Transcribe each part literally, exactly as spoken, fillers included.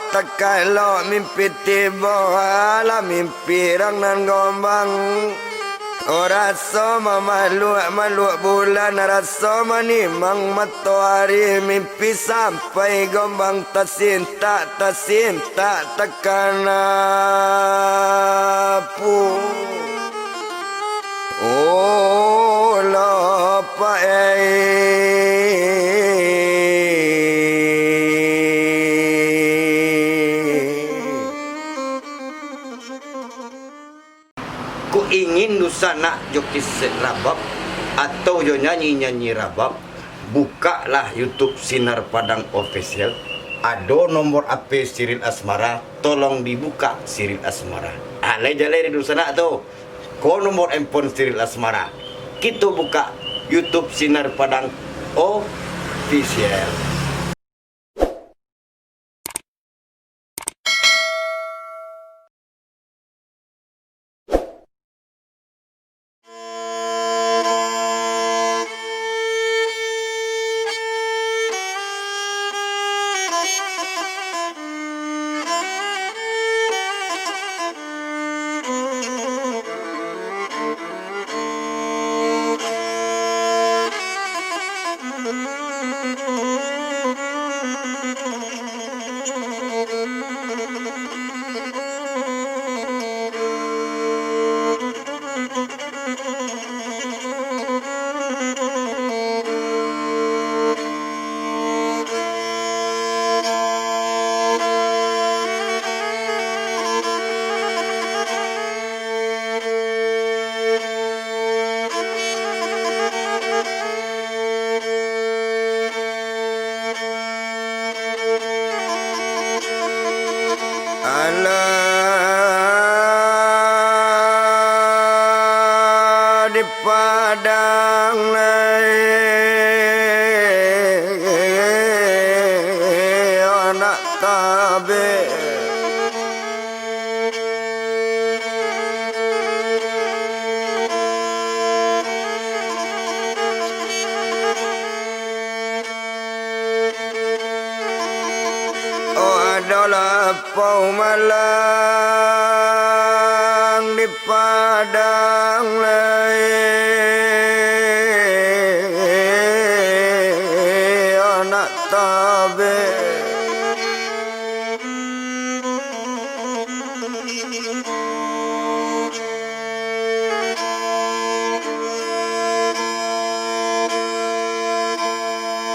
Takalok mimpi tibo, alah mimpi rang nan gombang. Oh, raso mamaluak-maluak bulan, raso manimang matoari, mimpi sampai gombang tasintak, tasintak takana pu. Oh, lapak ai. Kok ingin dunsanak jo kisek rabab, atau jo nyanyi-nyanyi rabab, bukaklah YouTube Sinar Padang Official. Ado nomor H P Siril Asmara, tolong dibukak Siril Asmara. Ah, lai jaleh di dunsanak tu. Ko nomor handphone Siril Asmara. Kito bukak YouTube Sinar Padang Official. Alah di Padang lai anak tabek. Oh, adolah pau malang di Padang lai anak tabek.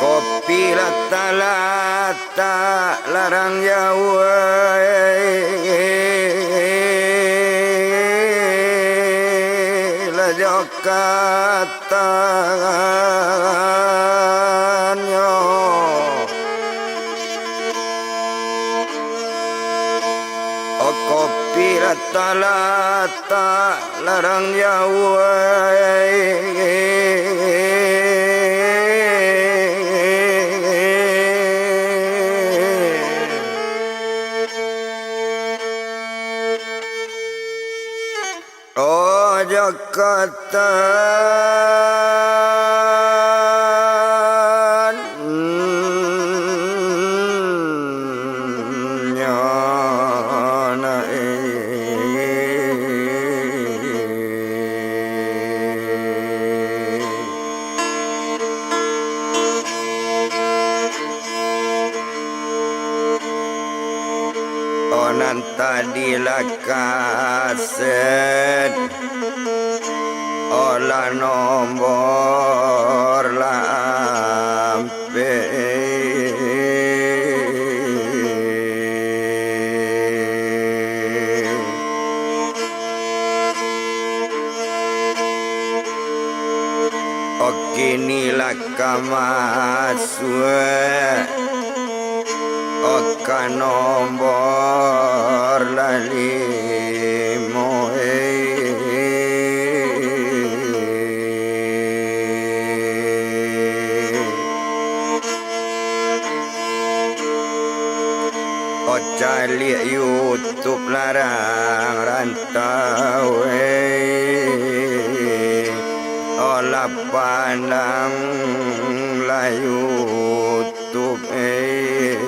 Kopi lah talatak larang jauah, lah jo katannyo. Oh, kopi lah talatak larang jauah. Oh, Jakarta. Oh, nan tadi lah kaset, oh, lah nombor lah ampek. Oh, kini lah ka masuak, oh, ka nombor lah limo, eh. Oh, caliak YouTube larang rantau, eh. Oh, lah pandang lah YouTube, eh.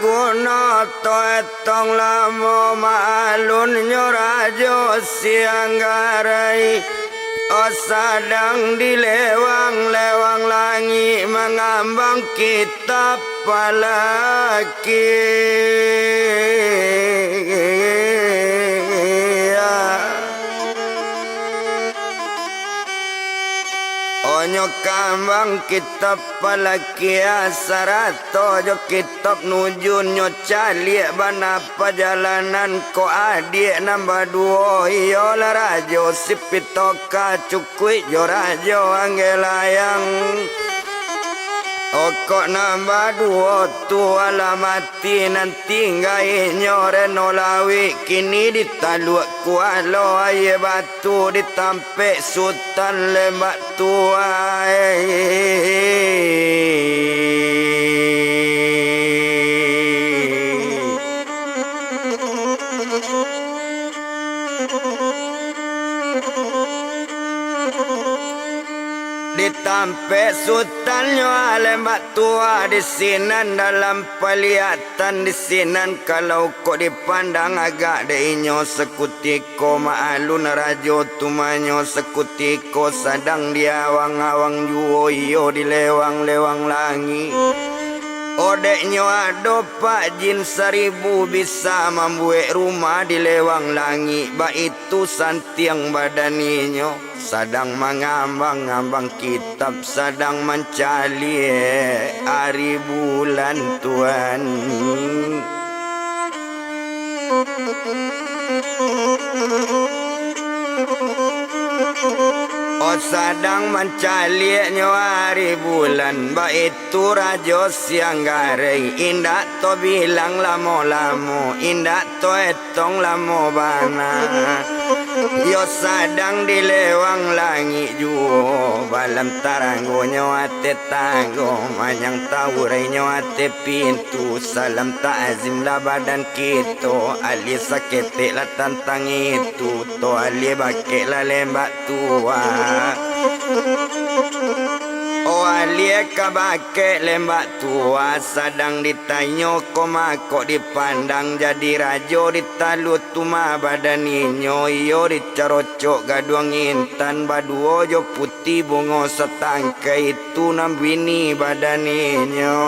Guno to etong lamo ma'alunnyo Rajo Sianggarai, o sadang di lewang-lewang langik mangambang kitab palaki. Onyo kambang kitab palakia sarato jo kitab nujun nyo caliak bana pajalanan ko adiak nan baduo, iyolah Rajo Sipitoka Cukuik jo Rajo Anggelayang. Okok nan baduo tu alamati nan tinggainyo reno lawik kini ditaluak kualo aia batu ditam- pek Sutan Lembak Tuai. Ditampek Sutan nyo Lembak Tua di sinan dalam paliatan di sinan, kalau kok dipandang agak dek inyo sakutiko ma'alun rajo tumanyo, sakutiko sadang di awang-awang juo iyo di lewang-lewang langik. Odeknyo ado pak jin saribu bisa mambuek rumah di lewang langik, baitu santiang badan inyo. Sadang mangambang-ngambang kitab, sadang mancaliak ari bulan tuan. Oh, sadang mancaliaknyo ari bulan, baitu Rajo Sianggarai, indak to bilang lamo-lamo, indak to tong lamo bana. Iyo sadang di lewang langik juo, balam taranggonyo ateh tanggo, manyang taurainyo ateh pintu, salam takzim lah badan kito, alie saketek lah tantang itu, to alie bakek lah lembak tua. Oh alie ka bakek lembak tua, sadang ditanyo ko mako dipandang jadi rajo, ditaluak tu mah badan inyo, iyo dicarocok gaduang intan baduo jo putih bungo satangkai tu nan bini badan inyo.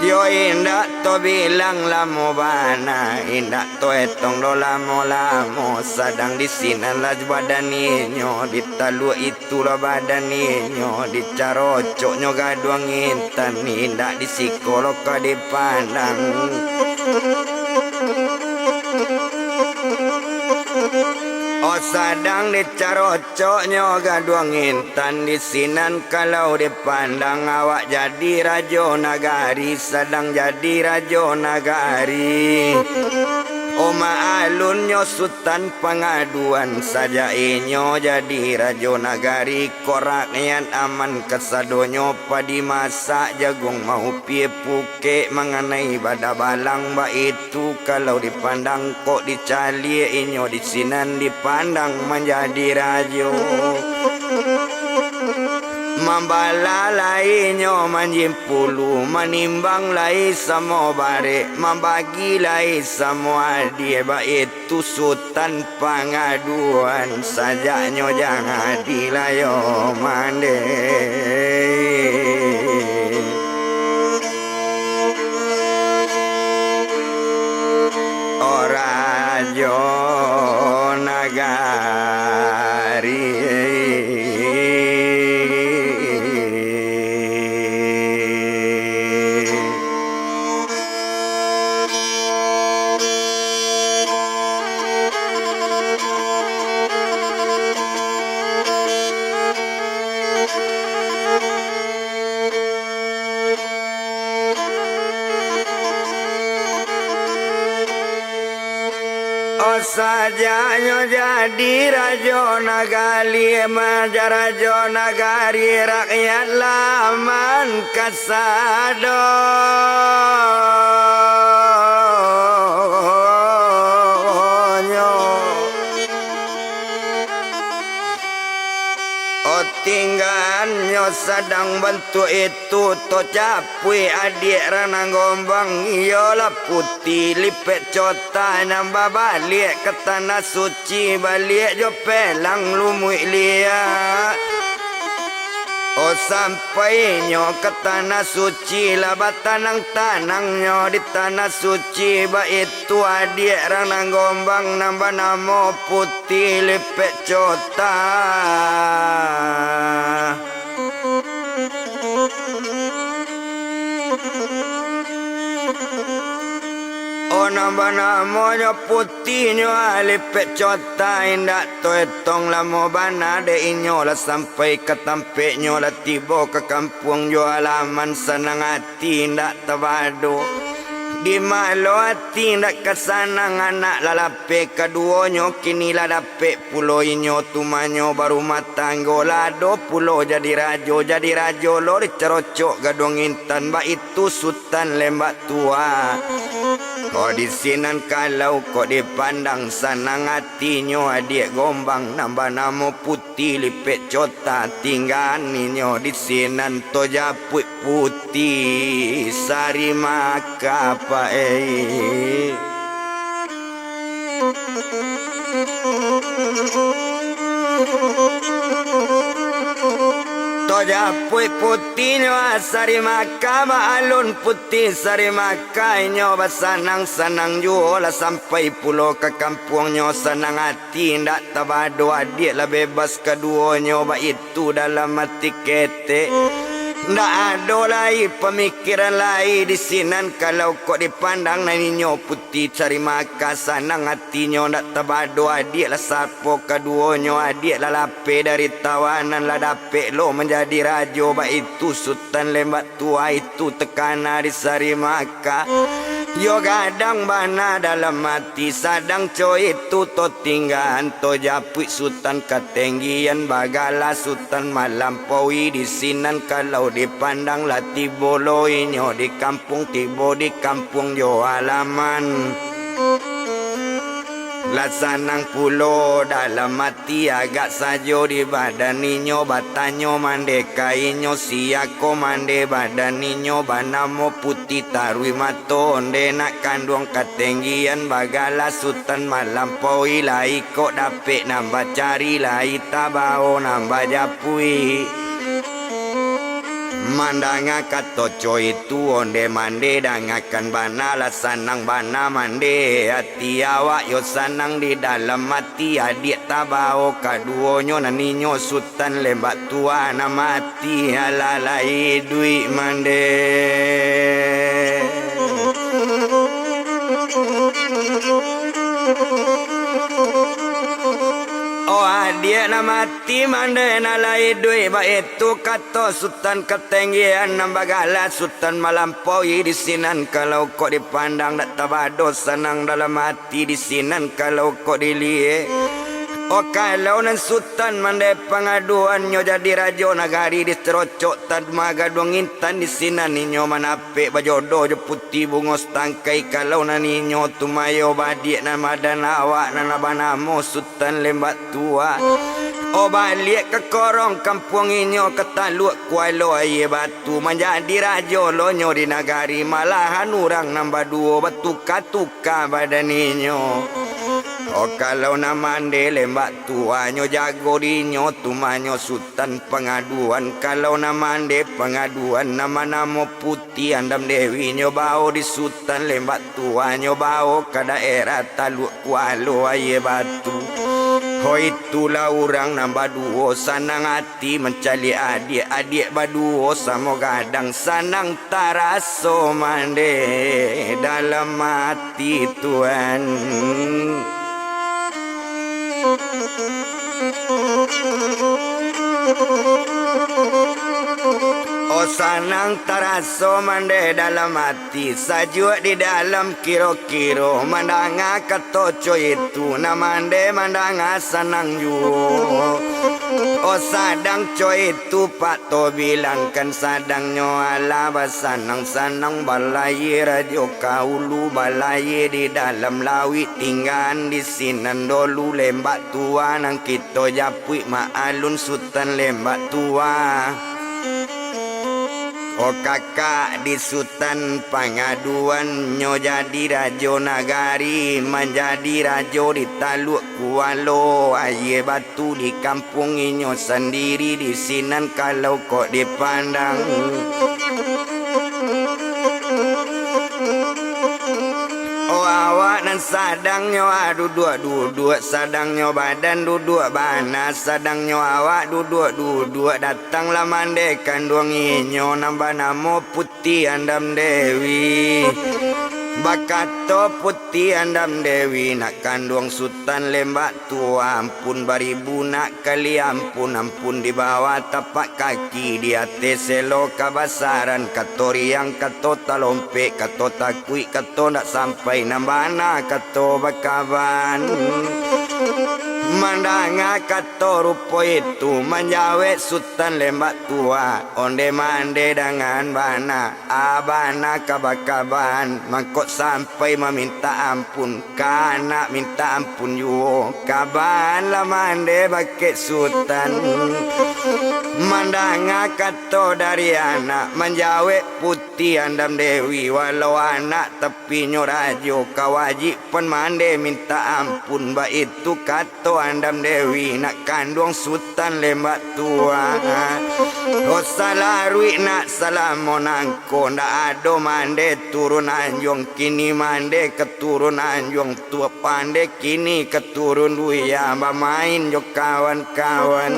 Yo indak to bilang lamo bana, indak to etong doh lamo-lamo, sadang di sinan lah badan inyo, ditaluak itulah badan inyo, dicarocoknyo gaduang intan, indak di siko lo ka dipandang. Oh sadang dicarocoknyo gaduang intan di sinan, kalau dipandang awak jadi rajo nagari, sadang jadi rajo nagari. Oh ma'alunnyo Sutan Pangaduan, sajak inyo jadi rajo nagari, ko rakyat aman kasadonyo, padi masak, jaguang maupie, pukek manganai badabalang, baitu kalau dipandang kok dicaliak inyo di sinan dipandang manjadi rajo. Mambala lai inyo manjimpulu, manimbang lai samo barek, mambagi lai samo adie, baitu Sutan Pangaduan, sajaknyo jang adie lah yo mandeh. Oh rajo nagari. Oh, sajaknyo jadi rajo nagari, maja rajo nagari, rakyat lah aman kasadonyo. Oh, tingganyo Sadang bantuak itu, Tok Japuik adiak Ranang Gombang, iyolah Puti Lipek Cota nan babaliak ka Tanah Suci, baliak jo pelang lumuik liak. Oh, sampainyo ka Tanah Suci, lah batanang-tanangnyo di Tanah Suci, baitu adiak Ranang Gombang nan banamo Puti Lipek Cota. Oh, nan banamonyo Putinyo Lipek Cota, indak taetong lamo bana dek inyo lah sampai ka tampeknyo, lah tibo ka kampuang jo alaman, sanang ati indak tabado. Di malo ati indak ka sanang, anak lah lapeh kaduonyo, kini lah dapek pulo inyo tumanyo barumah tanggo, lah ado pulo jadi rajo, jadi rajo lo dicarocok gaduang intan, baitu Sutan Lembak Tua. Kok di sinan kalau kok dipandang, sanang atinyo adiak Gombang nan banamo Puti Lipek Cota, tinggaan inyo di sinan Tok Japuik Puti Sari Maka, Pak, eh. Tok Japuik Putinyo Sari Maka, baalun Puti Sari Maka, inyo basanang-sanang juo lah sampai pulo ka kampuangnyo, sanang ati indak tabado, adiak lah bebas kaduonyo, baitu dalam ati ketek. Ndak ado lai pamikiran lai di sinan, kalau kok dipandang nan inyo Puti Sari Maka, sanang atinyo ndak tabado, adiak lah sapo kaduonyo, adiak lah lapeh dari tawanan, lah dapek lo manjadi rajo, baitu Sutan Lembak Tua itu takana di Sari Maka. Yo gadang bana dalam ati, sadang co itu to tinggaan Tok Japuik Sutan Katenggian, bagala Sutan Malampaui di sinan, kalau dipandang lah tibo lo inyo di kampuang, tibo di kampuang jo alaman. Lah sanang pulo dalam ati, agak sajo di badan inyo, batanyo mande ka inyo, sia ko mande badan inyo, banamo Puti Taruih Mato, onde nak kanduang Katenggian, bagala Sutan Malampaui, lai kok dapek nan bacari, lai tabao nan bajapuik. Mandanga kato co itu, onde mande dangakan bana, lah sanang bana mande ati awak, yo sanang di dalam ati adiak tabao kaduonyo, nan inyo Sutan Lembak Tua, nan mati alah lai iduik mande. Oh, adiak nan mati mande, nan lai iduik, baitu kato Sutan Katenggian nan bagala Sutan Malampaui di sinan, kalau kok dipandang dak tabado sanang dalam ati di sinan, kalau kok diliek. Oh, kalau nan Sutan mande pangaduannyo, jadi rajo nagari diserocok tadma gaduang intan di sinan, inyo manapek bajodoh jo Puti Bungo Satangkai, kalau nan inyo tumayo badiak nan badan awak nan banamo Sutan Lembak Tua. Oh, baliak ka korong kampuang inyo ka Taluak Kualo Aia Batu, manjadi rajo lo nyo di nagari, malahan urang nan baduo batuka-tuka badan inyo. Oh, kalau nan mande Lembak Tua, nyo jago dinyo tumanyo Sutan Pangaduan, kalau nan mande Pangaduan, nan banamo Puti Andam Dewi, nyo bao di Sutan Lembak Tua, nyo bao ka daerah Taluak Kualo Aia Batu. Ho, itulah urang nan baduo sanang ati mancaliak adiak, adiak baduo samo gadang, sanang taraso mande dalam ati, Tuan. Oh, sanang taraso mande dalam ati, sajuak di dalam kiro-kiro, mandanga kato co itu, nan mande mandanga sanang juo. Oh, sadang co itu, Pak, to bilangkan, sadangnyo alah basanang-sanang, balayia rajo ka ulu, balayia di dalam lauik, tinggaan di sinan dolu Lembak Tua, nan kito japuik maalun Sutan Lembak Tua. O kakak di Sutan pangaduan, nyo jadi rajo nagari, manjadi rajo di Taluak Kualo, aia batu di kampuang inyo sandiri, di sinan kalau kok dipandang. O awak nan sadangnyo, ah, duduak-duduak, sadangnyo badan duduak bana, sadangnyo awak duduak-duduak, datanglah mande kanduang inyo nan banamo Puti Andam Dewi. Bakato Puti Andam Dewi, nak kanduang Sutan Lembak Tua, ampun baribu nak kali ampun, ampun di bawah tapak kaki, di ateh selo kabasaran, kato riang, kato talompek, kato takuik, kato ndak sampai, nan bana kato bakaban. Mandanga kato rupo itu, manjawek Sutan Lembak Tua, onde mande dangan bana, abana kaba-kaban, mangko sampai mamintak ampun. Ka nak mintak ampun juo, kaban lah mande bakeh Sutan. Mandanga kato dari anak, manjawek Puti Andam Dewi, walau anak tapi nyo rajo, ka wajib pan mande mintak ampun, baitu kato Andam Dewi, nak kanduang Sutan Lembak Tua. Oh, salaruik nak salamo nangko, ndak ado mande turun anjuang, kini mande ka turun anjuang, tuak pande kini ka turun buya, bamain jo kawan-kawan.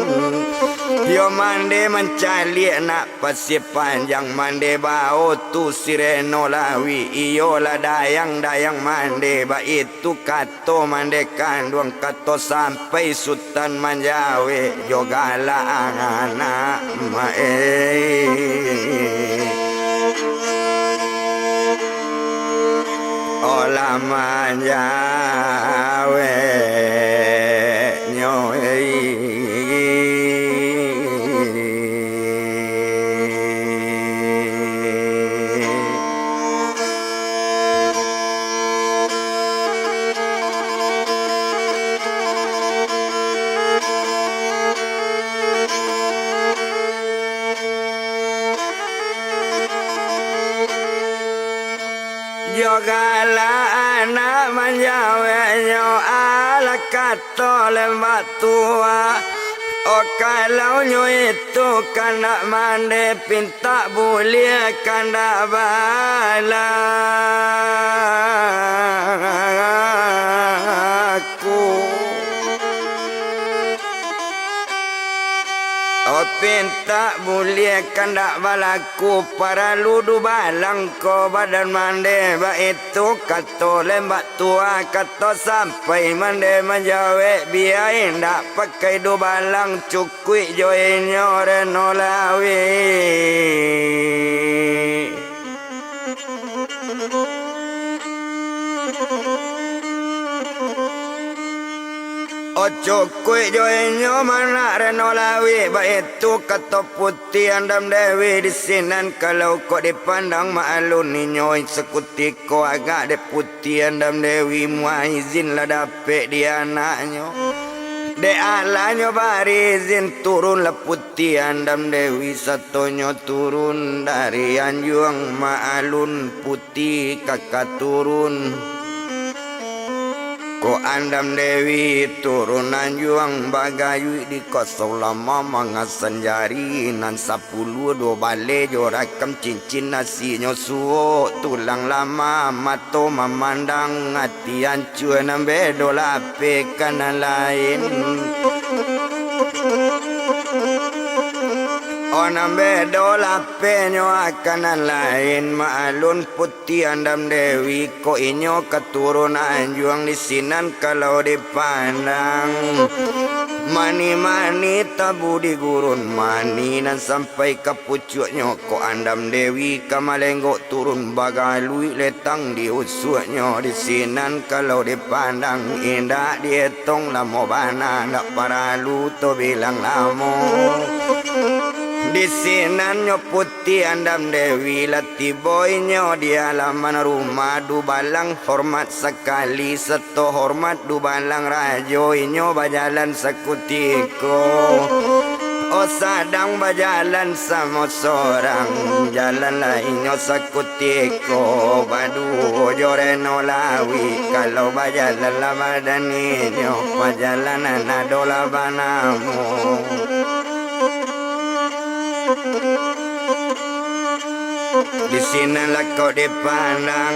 Yo mande mancaliak nak Pasir Panjang, mande bao tu si Reno Lawi, iyolah dayang-dayang mande, baitu kato mande kanduang, kato sampai Sutan manjawek jo galak anak mak, eh. Olah manjaweknyo, eh. Jo galak anak manjaweknyo, alah kato Lembak Tua. Oh, kalau nyo itu kandak mande, pintak buliah kandak balaku. Oh, pintak buliah kandak balaku, paralu dubalang ko badan mande, baitu kato Lembak Tua, kato sampai mande manjawek, bia indak pakai dubalang, cukuik jo inyo Reno Lawi. Oh, cukuik jo inyo mah nak Reno Lawi, baitu kato Puti Andam Dewi, di sinan kalau kok dipandang mak alun inyo sakutiko agak dek Puti Andam Dewi, muaizin lah dapek di anaknyo. Dek alanyo bari izin, turunlah Puti Andam Dewi, satonyo turun dari anjuang, mak alun Puti ka ka turun. Kok Andam Dewi turun anjuang bagayuik di kosong lama mangasan jari nan sapuluah duo baleh jo rakam cincin asinyo suok tulang lama mato mamandang ati ancua nan bedo lapeh ka nan lain. Oh nan bedo lapehnyo ka nan lain mak alun Puti Andam Dewi, kok inyo ka turun anjuang di sinan kalau dipandang. Mani-mani tabu di gurun, mani nan sampai ka pucuaknyo, kok Andam Dewi ka malenggok turun bagaluik letang di usuaknyo di sinan kalau dipandang indak dietong lamo bana, ndak paralu to bilang lamo. Di sinan nyo Puti Andam Dewi lah tibo inyo di alaman rumah dubalang hormat sakali sato hormat dubalang rajo inyo bajalan sakutiko. Oh, sadang bajalan samo sorang, jalan lai inyo sakutiko, baduo jo Reno Lawi. Kalau bajalan lah badan inyo, pajalanan adolah banamo. Di sinan lah kok dipandang,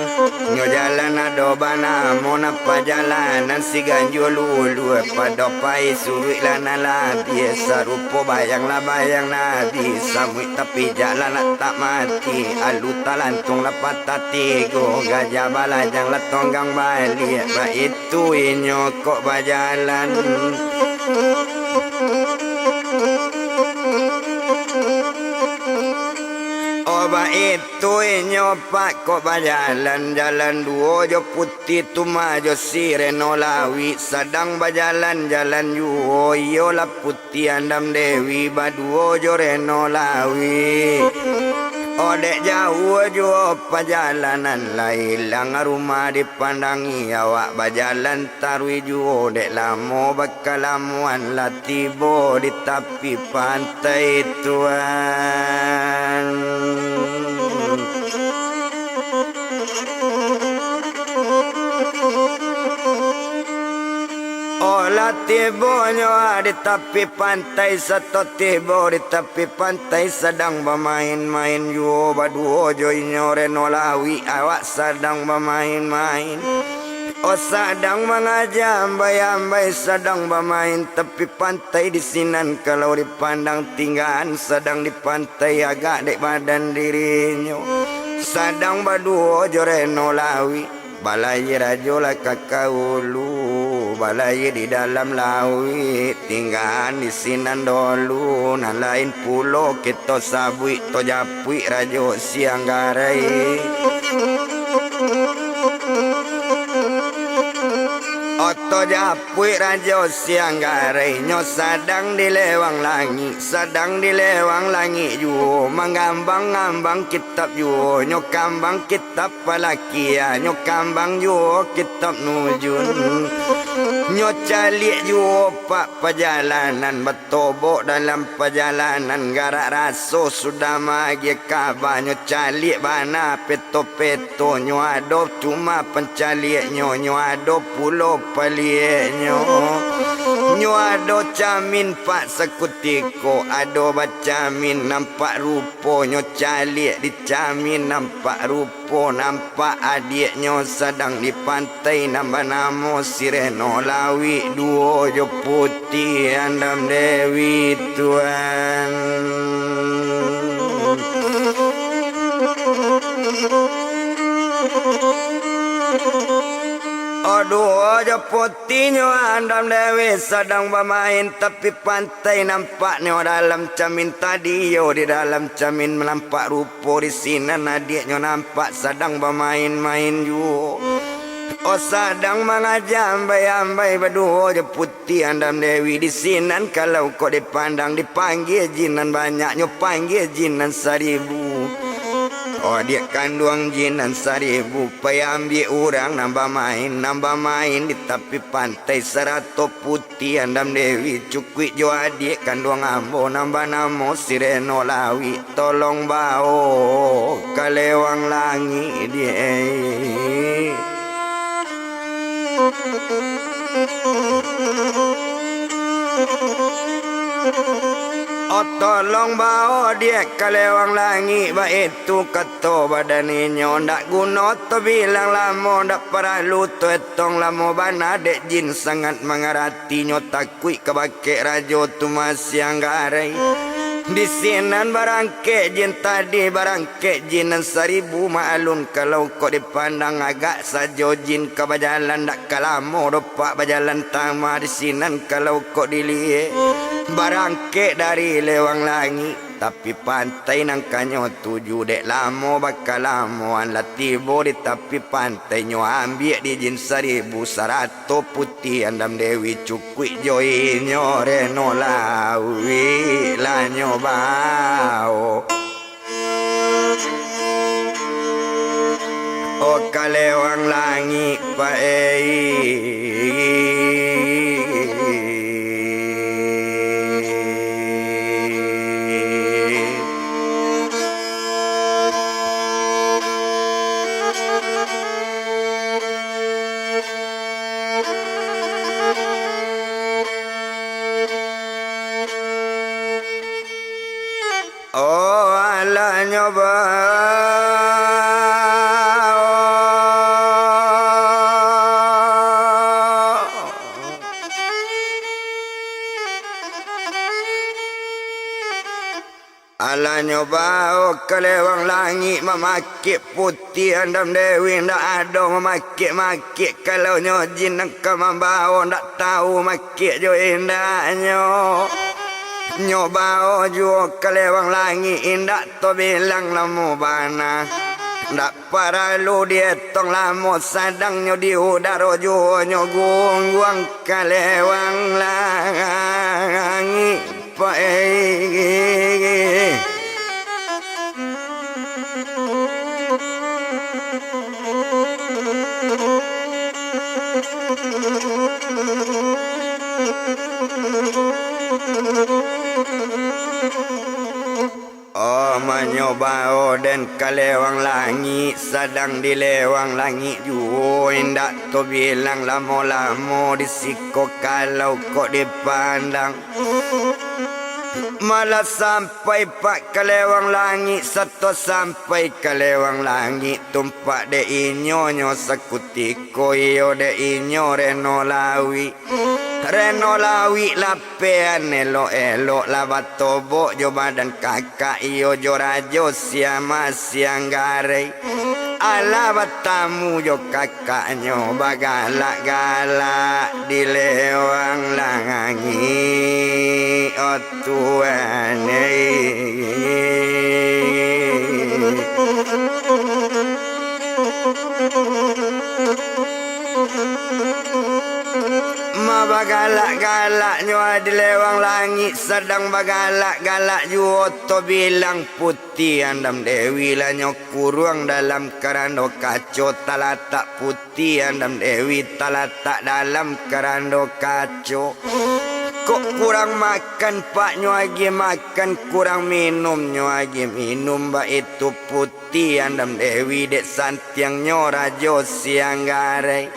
nyo jalan ado banamo, nan pajalanan si ganjua luluah, pado pai suruik lah nan labiah, sarupo bayang lah bayang nabi, samuik tapi jalan lah tak mati, alu talantuang lah patah tigo, gajah balajang lah tonggang baliak, baitu inyo kok bajalan. Oh, baitu inyo pak kok bajalan, jalan duo jo Puti Tuma jo si Reno Lawi, sadang bajalan-jalan juo, iyolah Puti Andam Dewi baduo jo Reno Lawi. Oh, dek jauah juo pajalanan, lah ilang rumah dipandangi, awak bajalan taruih juo, dek lamo bakalamoan lah tibo di tapi pantai tuan. Oh, lah tibonyo di tapi pantai, sato tibo di tapi pantai, sadang bamain-main juo baduo jo inyo Reno Lawi, awak sadang bamain-main. Oh, sadang mangaja ambai-ambai, sadang bamain tapi pantai di sinan, kalau dipandang tinggaan sadang di pantai agak dek badan dirinyo. Sadang baduo jo Reno Lawi, balayia rajo lah ka kaulu, balayia di dalam lauik, tinggaan di sinan dolu, nan lain pulo kito sabuik to japuik rajo Sianggarai. Oto japuik rajo Sianggarai, nyo sadang di lewang langik, sadang di lewang langik juo, manggambang-ngambang kitab juo, nyo kambang kitab palakia, nyo kambang juo kitab nujun. Nyo caliak juo pak pajalanan, batobok dalam pajalanan, garak raso sudah maagiah kaba, nyo caliak bana peto-peto, nyo ado cuma pancaliaknyo, nyo ado pulo paliaknyo. Nyo ado camin pak sakutiko, ado bacamin nampak rupo, nyo caliak di camin nampak rupo, nampak adiaknyo sadang di pantai nan banamo si Reno Lawik duo jo Puti Andam Dewi tuan. Oduo jo Putinyo Andam Dewi sadang bamain tapi pantai, nampaknyo dalam camin tadi, iyo di dalam camin nampak rupo di sinan adiaknyo nampak sadang bamain-main juo. Oh, sadang mangaja ambai-ambai baduo jo Puti Andam Dewi di sinan, kalau kok dipandang dipanggia jin nan banyak, nyo panggia jin nan saribu. Oh, adiak kanduang jin nan saribu, pai ambiak urang nan bamain, nan bamain di tapi pantai sarato Puti Andam Dewi, cukuik jo adiak kanduang ambo nan banamo si Reno Lawik, tolong bao ka lewang langik, diak. Oh, tolong bao diak ka lewang langik, baitu kato badan inyo, ndak guno to bilang lamo, ndak paralu to etong lamo bana, dek jin sangat mangarati, nyo takuik ka bakeh rajo tu masiang garai. Di sinan barangkek jin tadi, barang kek jin nan saribu maalun, kalau kok dipandang agak sajo jin ka bajalan, dak ka lamo doh pak bajalan tama di sinan, kalau kok diliek. Barangkek dari lewang langik, tapi pantai nan ka nyo tuju, dek lamo bakalamoan lah tibo di tapi pantai, nyo ambiak di jin saribu sarato Puti Andam Dewi, cukuik jo inyo Reno Lawik lah nyo bao. Oh, ka lewang langik, Pak, ei. Nyo bao ka lewang langik mamakek putiah andam dewi, ndak ado mamakek-makek. Kalau nyo jin nan ka mambawo, ndak tahu makek jo indaknyo. Nyo bao juo ka lewang langik, indak tabilang lamo bana. Ndak paralu dietong lamo, sadang nyo di udaro juo nyo gungguang ka lewang langik. Pai. Oh, manyo bao den ka lewang langik, sadang di lewang langik juo, indak tabilang lamo-lamo di siko kalau kok dipandang. Malah sampai pak ka lewang langik, sato sampai ka lewang langik, tumpak dek inyo nyo sakutiko iyo dek inyo reno lawik. Reno lawik lapean elok-elok, lah batobok jo badan kakak iyo jo Rajo Siama Sianggarai. Alah batamu jo kakaknyo bagalak-galak di lewang langik, oh Tuhan, eh. Mabagalak-galaknyo di lewang langik, sadang bagalak-galak juo tabilang putiah andam dewi, lah nyo kuruang dalam karando kaco, talatak putiah andam dewi, talatak dalam karando kaco. Kok kurang makan, pak, nyo agiah makan, kurang minum, nyo agiah minum, baitu putiah andam dewi dek santiangnyo Rajo Sianggarai.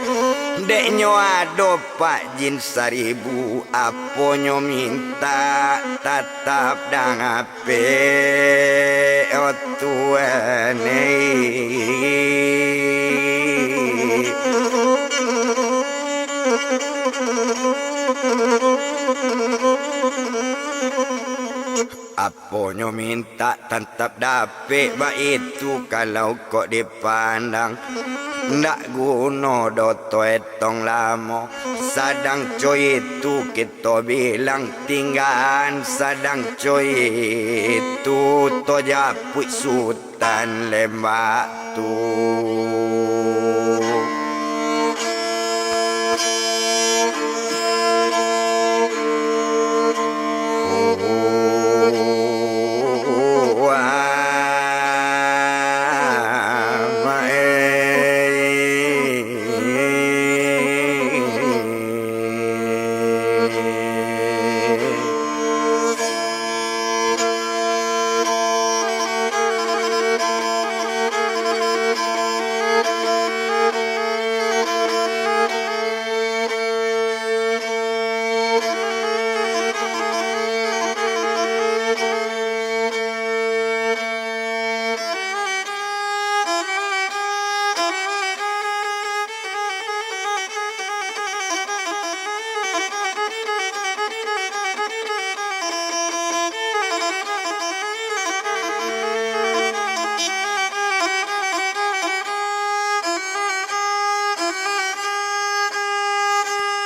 Dek nyo ado pak jin saribu, apo nyo mintak tatap dapek, oh Tuhan, eh. Apo nyo mintak tatap dapek, baitu kalau kok dipandang. Ndak guno doh taetong lamo, sadang co itu kito bilang tinggaan, sadang co itu tajapuik Sutan Lembak tu.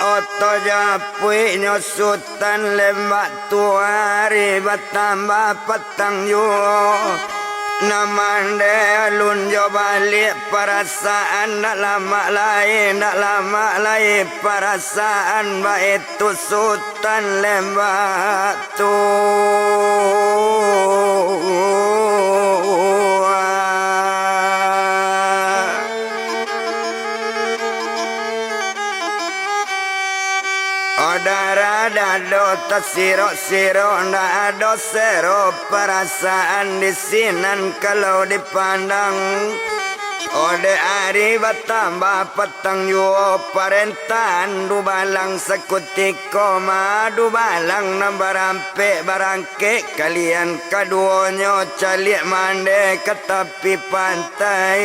Oto japuiknyo Sutan Lembak tu, ari batambah patang juo. Nan mandeh alun jo baliak parasaan, ndak lamak lai, ndak lamak lai parasaan, baitu Sutan Lembak tu. Oh, darah dado tasirok-sirok, ndak ado sero parasaan di sinan kalau dipandang. Oh, dek ari batambah patang juo, parentahan dubalang sakutiko, ma dubalang nan barampek barang- kek kalian kaduonyo caliak mandeh ka tapi pantai.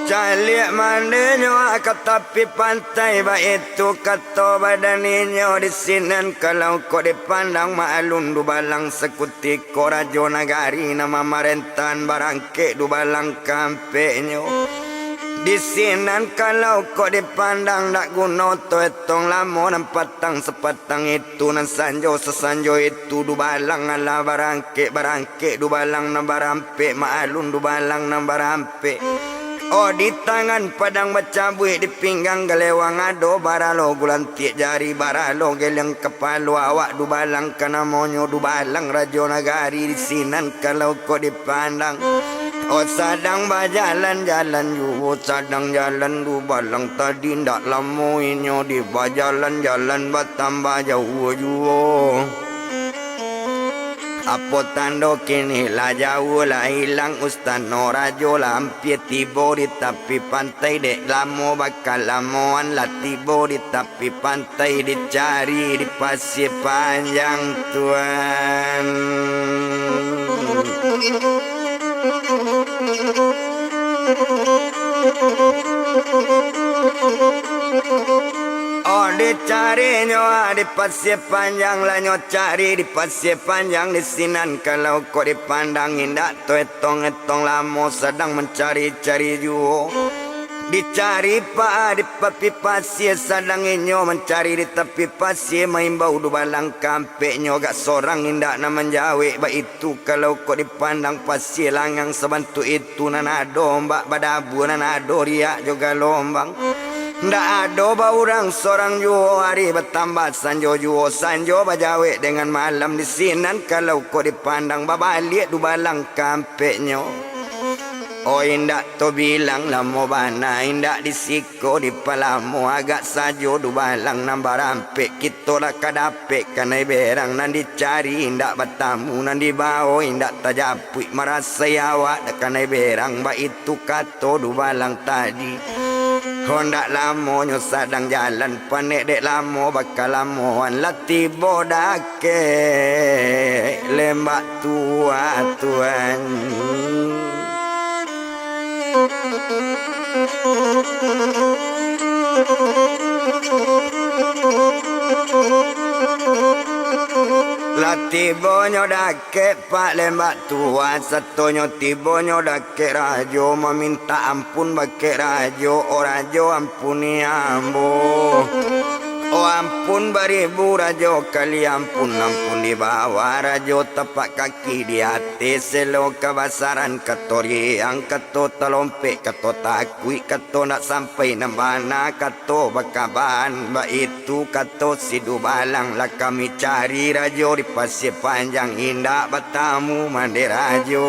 Caliak mandinyo ka tapi pantai, baitu kato badan inyo. Di sinan kalau kok dipandang, maklum dubalang sakutiko rajo nagari nan mamarentahan barangkek dubalang kampeknyo. Di sinan kalau kok dipandang, dak guno to etong lamo nan patang sapatang itu, nan sanjo sasanjo itu, dubalang alah barangkek-barangkek, dubalang nan barampek, maklum dubalang nan barampek. Oh, di tangan padang bacabuik, di pinggang galewang ado, baralo gulantiak jari, baralo geleng kapalo awak, dubalang ka namonyo, dubalang rajo nagari. Di sinan kalau kok dipandang, oh, sadang bajalan-jalan juo, sadang jalan dubalang tadi, ndak lamo inyo di bajalan-jalan batambah jauah juo. Apo tando kini lah jauah, lah ilang ustano rajo, lah ampia tibo di tapi pantai, dek lamo bakalamoan lah tibo di tapi pantai, dicari di Pasia Panjang, Tuan. Oh, dicarinyo, ah, di Pasia Panjang, lah nyo cari di Pasia Panjang. Di sinan kalau kok dipandang, indak to etong-etong lamo sadang mancari-cari juo. Dicari pa-, di tapi pasia, sadang inyo mancari di tapi pasia, maimbau dubalang kampeknyo, agak sorang indak nan manjawek. Baitu kalau kok dipandang, pasia langang sabantuak itu, nan ado ombak badabua, nan ado riak jo galombang. Ndak ado baurang sorang juo, ari batambah sanjo juo, sanjo bajawek dengan malam. Di sinan kalau kok dipandang, babaliak dubalang kampeknyo. Oh, indak to bilang lamo bana, indak di siko dipalamo, agak sajo dubalang nan barampek, kito lah ka dapek kanai berang. Nan dicari indak batamu, nan dibao indak tajapuik, marasai awak dak kanai berang, baitu kato dubalang tadi. Hondak lamonyo sadang jalan, panek dek lamo bakalamoan, lah tibo dakek Lembak Tua, Tuan. Lah tibonyo dakek Pak Lembak Tua, satonyo tibonyo dakek rajo, mamintak ampun bakek rajo, "O rajo, ampuni ambo. O ampun baribu rajo kali ampun, ampun di bawah rajo, tapak kaki di ateh, selo kabasaran kato riang, kato talompek, kato takuik, kato ndak sampai nan bana, kato bakabaan." Baitu kato si dubalang, "Lah kami cari rajo di Pasia Panjang, indak batamu mande rajo.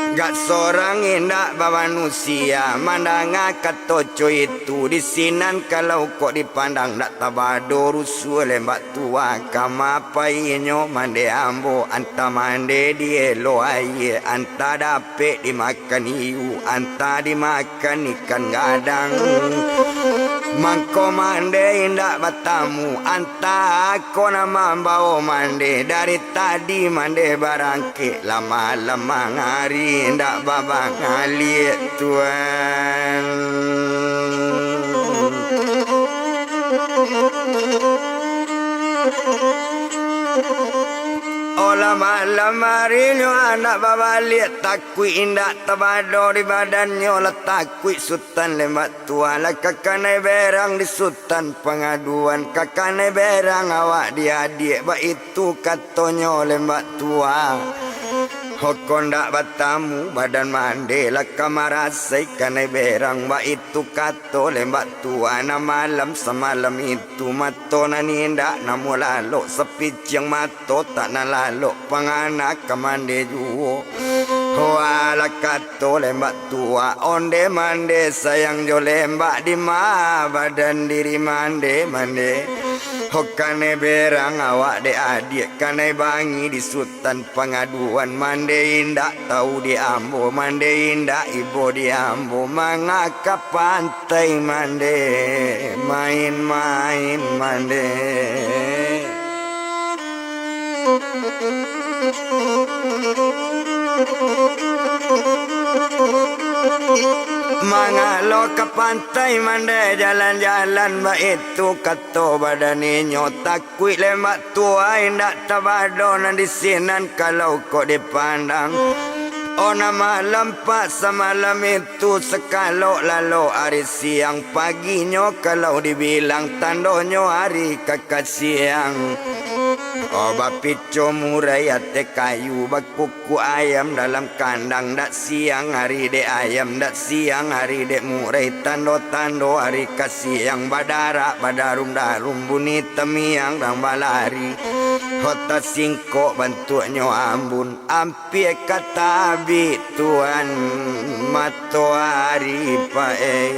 Gak sorang indak bamanusia." Mandanga kato co itu, di sinan kalau kok dipandang, ndak tabado rusuah Lembak Tua. Kama painyo mande ambo, antah mande di elo aia, antah dapek dimakan iyu, antah dimakan ikan gadang. Mangko mande indak batamu, antah ako nan mambao mande, dari tadi mande barangkek, lah malam mangari indak babangaliak, Tuan. Olah malam arinyo anak babaliak, takuik indak tabado di badannyo, lah takuik Sutan Lembak Tua, lah ka kanai berang di Sutan Pangaduan, ka kanai berang awak di adiak, baitu katonyo Lembak Tua. Hoko ndak batamu badan mande, lah ka marasai kanai berang, baitu kato Lembak Tua. Nah, malam samalam itu mato nan indak namuah lalok, sapiciang mato tak nan lalok, pangana ka mande juo. Ho, alah kato Lembak Tua, onde mande sayang jo lembak, di ma badan diri mande, mande. Ho, kanai berang awak dek adiak, kanai bangi di Sutan Pangaduan, mande indak tau di ambo, mande indak ibo di ambo, manga ka pantai mande, main-main mande. Mangalo ka pantai mandai jalan-jalan, baitu kato badan inyo. Takuik lembak tua indak tabado nan di sinan kalau kok dipandang. Oh, nan malam pak samalam itu, sakalok lalok ari siang, paginyo kalau dibilang, tandonyo ari ka ka siang. Oh, bapico murai ateh kayu, bakukuk ayam dalam kandang, dak siang ari dek ayam, dak siang ari dek murai, tando-tando ari ka siang, badarak badarum-darum, bunyi tamiang rang balari. Ho, tasingkok bantuaknyo ambun, ampia ka tabik tuan matoari pae.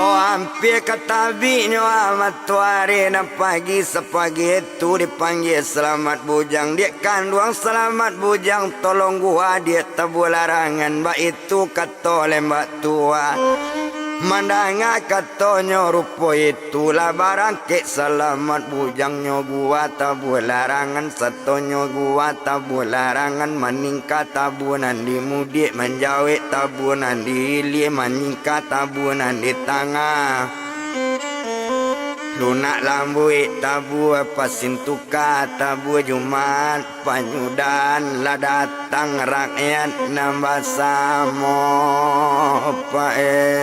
Oh, ampia ka tabiknyo matoari nan pagi sapagi itu dipanggia Salamat Bujang. Diak kanduang Salamat Bujang, tolong gua diak tabua larangan, baitu kato lembak tua. Mandanga katonyo rupo itu, lah barangkek Salamat Bujangnyo gua tabua larangan, satonyo gua tabua larangan, maningka tabua nan di mudiak, manjawek tabua nan di ilia, maningka tabua nan di tangah. Lunak lambuik tabua, pasin tuka tabua, Jumat panyudahan, lah datang rakyat nan basamo pae.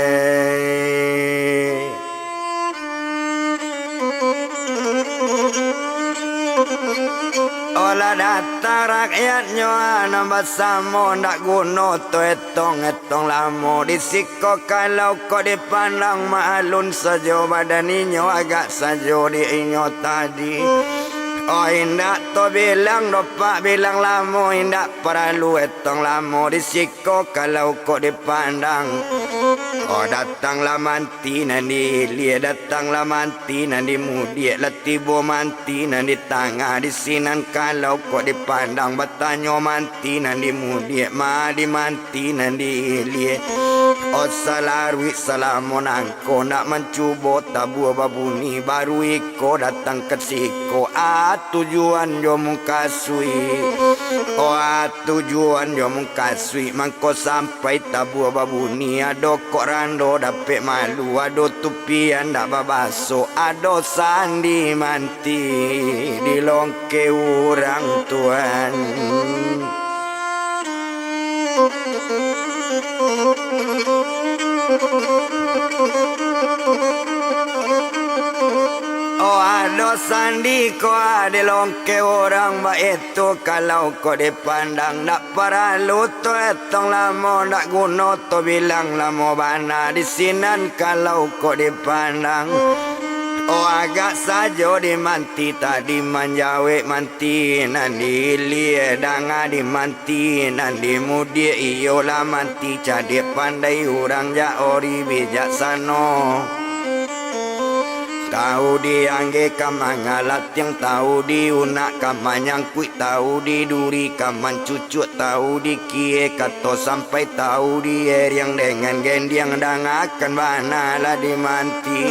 Oh, lah datang rakyatnyo nan basamo, ndak guno tu etong-etong lamo. Di siko kalau kok dipandang, maalun sajo badan inyo, agak sajo di inyo tadi. Oh, indak tabilang doh pak, bilang lamo indak paralu etong lamo. Di siko kalau kok dipandang, oh, datanglah manti nan di ilia, datanglah manti nan di mudiak, lah tibo manti nan di tangah. Di sinan kalau kok dipandang, batanyo manti nan di mudiak, ma di manti nan di ilia. Oh, salaruik salamo nangko, nak mancubo tabua babuni, baru iko datang ka siko, ah, tujuan jo mukasuik. Oh, ah, tujuan jo mukasuik, mangko sampai tabua babuni, ado kok rando dapek malu, ado tupian dak babaso, ado sandi manti dilongke urang tuan. Oh, ado sandi ko dilongke urang, baitu kalau kok dipandang, dak paralu tu etong lamo, dak guno tu bilang lamo bana. Di sinan kalau kok dipandang, oh, agak sajo di manti tadi manjawek, manti nan di ilia danga, di manti nan di mudiak, iyolah manti cadiak pandai urang jak ori bijaksano. Tahu di angge ka mangalatiang, tahu di unak ka manyangkuik, tahu di duri ka mancucuak, tahu di kie kato sampai, tahu di eriang dengan gendiang, dangakan bana lah di manti.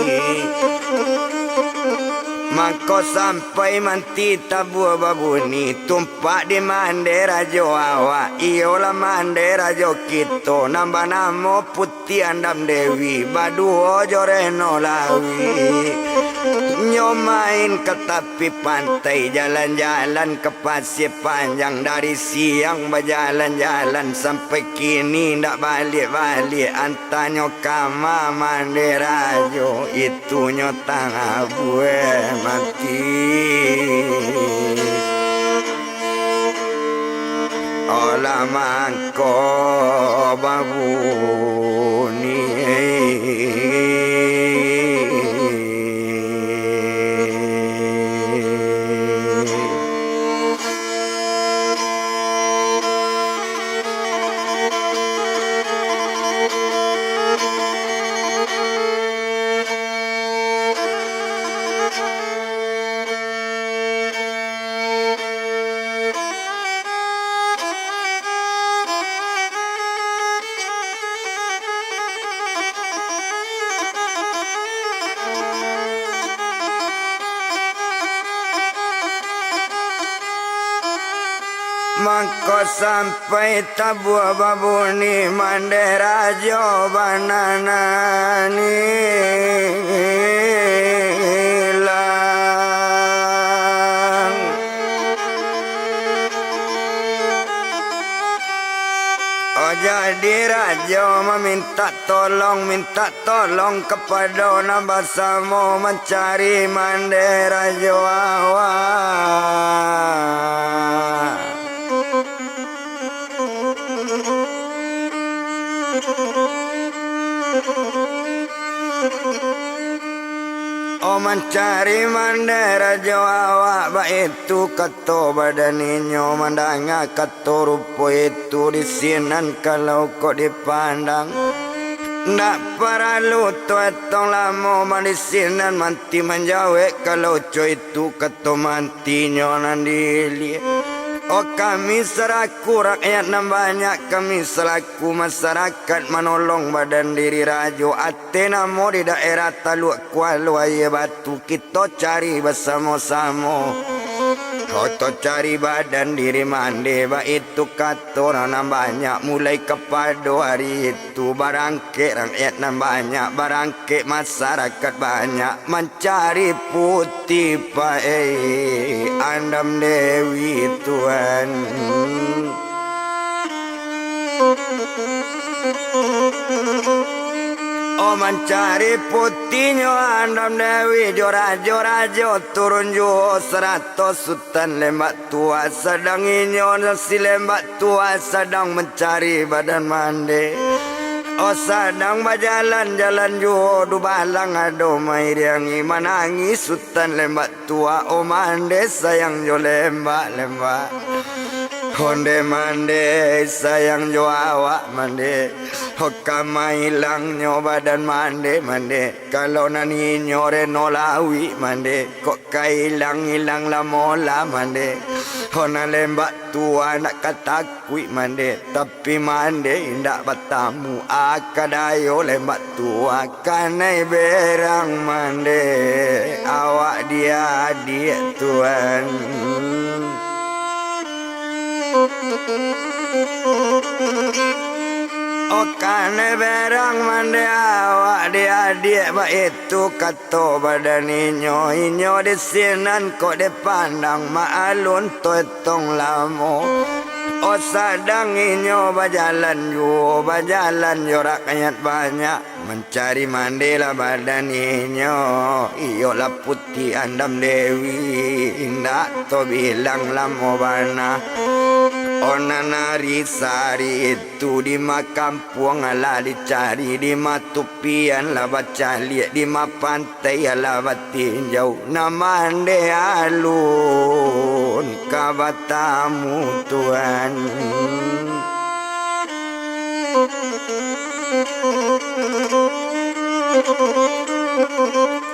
Mangko sampai manti tabua babuni, tumpak di mande rajo awak, iyolah mande rajo kito, nan banamo Put- ti Andam Dewi, baduo jo Reno Lawi. Nyo main ka tapi pantai, jalan-jalan ka Pasir Panjang, dari siang bajalan-jalan sampai kini ndak baliak-baliak, antanyo ka ma mande rajo, itunyo tangah buah mati. Olah mangko babuni. Angko sampai tabuah babuni, mandeh rajo banana nilam. Oh, jadi rajo mamintak tolong, mintak tolong kapado nan basamo mancari mandeh rajo awak. Oh, mancari mandeh rajo awak, baitu kato badan inyo, mandanga kato rupo itu, di sinan kalau kok dipandang, ndak paralu tu etong lamo, man di sinan manti manjawek, kalau co itu kato mantinyo nan di ilia. Oh, kami salaku rakyat nan banyak, kami salaku masarakat manolong badan diri rajo, ate namo di daerah Taluak Kualo Aia Batu, kito cari basamo-samo. Kito cari badan diri mandeh, baitu kato nan banyak, mulai kapado ari itu barang kek rakyat nan banyak, barangkek masarakat banyak, mancari puti pae Andam Dewi, Tuan. Oh, mancari putinyo Andam Dewi, jo rajo-rajo turun juo sarato Sutan Lembak Tua, sadang inyo si Lembak Tua sadang mancari badan mandeh. Oh, sadang bajalan-jalan juo, dubalang ado mairiangi, manangih Sutan Lembak Tua. Oh, mandeh sayang jo lembak, lembak. Ondeh mandeh sayang jo awak mandeh. Oh, ka mailangnyo badan mandeh, mandeh. Kalau nan inyo reno lauik mandeh, kok ka ilang-ilang lamo lah mandeh. Oh, nan Lembak Tua nak ka takuik mandeh, tapi mandeh indak batamu. Aka dayo Lembak Tua, kanai berang mandeh, awak diadiak, Tuan. Oh, kanai berang mandeh, awak diadiak, baitu kato badan inyo. Inyo di sinan kok dipandang, maalun tu etong lamo. Oh, sadang inyo bajalan juo, bajalan jo rakyat banyak. Mancari mandeh lah badan inyo, iyolah puti Andam Dewi, indak tabilang lamo bana. Oh, nan ari sari itu, di ma kampuang lah dicari, di ma tupian lah bacaliak, di ma pantai lah batinjau, nan mandeh alun ka batamu, Tuan.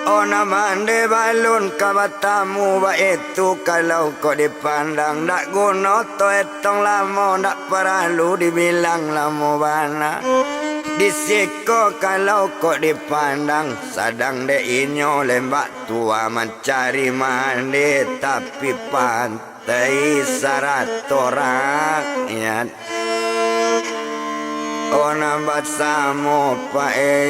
Oh, nan mandeh alun ka batamu, baitu kalau kok dipandang, ndak guno tu etong lamo, ndak paralu dibilang lamo bana. Di siko kalau kok dipandang, sadang dek inyo Lembak Tua mancari mandeh, tapi pan- tai sarato rakyat. Oh, nan basamo pae.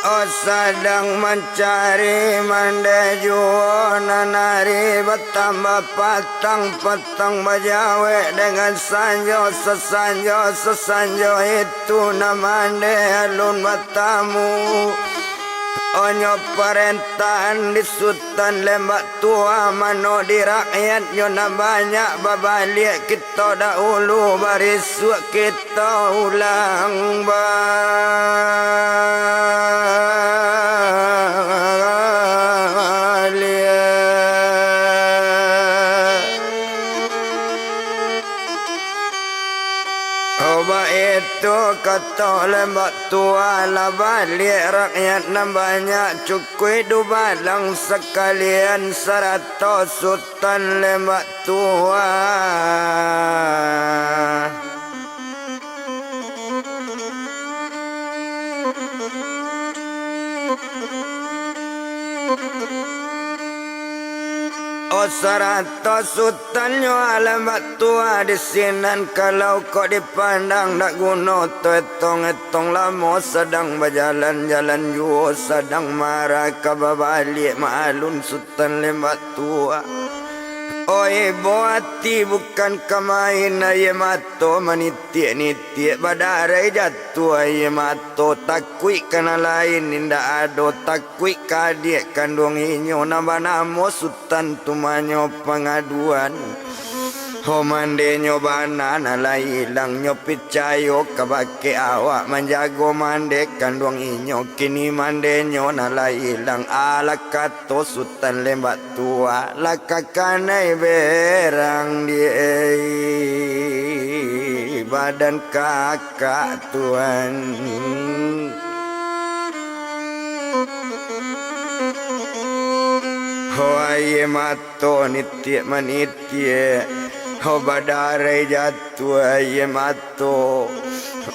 Oh, sadang mancari mandeh juo, nan ari batambah patang, patang bajawek dengan sanjo, sasanjo, sasanjo itu nan mandeh alun batamu. Onyo parentahan di Sutan Lembak Tua, mano di rakyatnyo nan banyak babaliak kito dahulu, barisuak kito ulang baliak. Oh, baitu kato Lembak Tua, lah baliak rakyat nan banyak, cukuik dubalang sakalian sarato Sutan Lembak Tua. Oh, sarato Sutannyo Lembak Tua di sinan, kalau kok dipandang dak guno, to etong-etong lamo sadang bajalan-jalan juo, sadang marah ka babaliak maalun Sutan Lembak Tua. Oi, bo ati bukan ka main, aia mato manitiak-nitiak, badarai jatuah aia mato, takuik ka nan lain indak ado, takuik ka adiak kanduang inyo nan banamo Sutan tu manyo pangaduan. Ho, mandenyo bana nan lah ilang, nyo picayo kabake awak manjago mande kanduang inyo, kini mandenyo nan lah ilang, alah kato Sutan Lembak Tua, lah ka kanai berang di badan kakak tuan. Ho, aia mato nitiak manitiak, ho, badarai jatuah aia mato.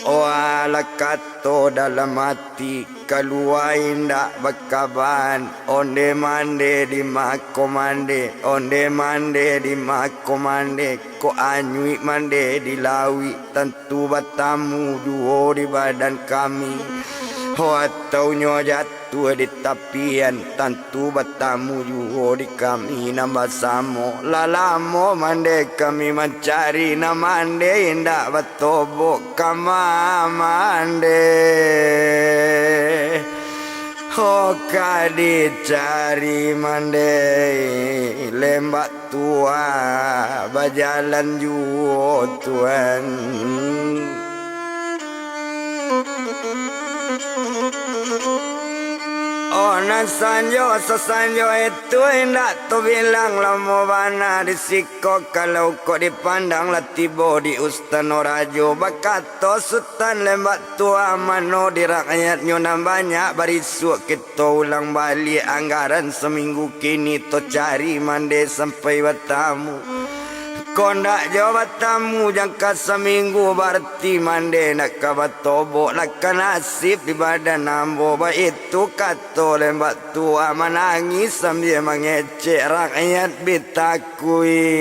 Oh, alah kato dalam ati, kalua indak bakaban, onde mande di ma ko mande, onde mande di ma ko mande, kok anyuik mande di lauik, tantu batamu juo di badan kami. Ho, atau nyo jatuah di tapian, tantu batamu juo di kami nan basamo. Lah lamo mande kami mancari, nan mande indak batobok ka ma mande. Ho, ka dicari mande Lembak Tua bajalan juo tuan. Oh, nan sanjo sasanjo itu indak tabilang lamo bana di siko, kalau kok dipandang lah tibo di Ustano Rajo, bakato Sutan Lembak Tua, mano di rakyatnyo nan banyak barisuak kito ulang baliak anggaran saminggu kini to cari mande sampai batamu. Kok ndak jo batamu jangka saminggu, barati mande ndak ka batobok, lah ka nasib di badan ambo. Baitu kato Lembak Tua manangih sambia mangecek, rakyat bi takuik.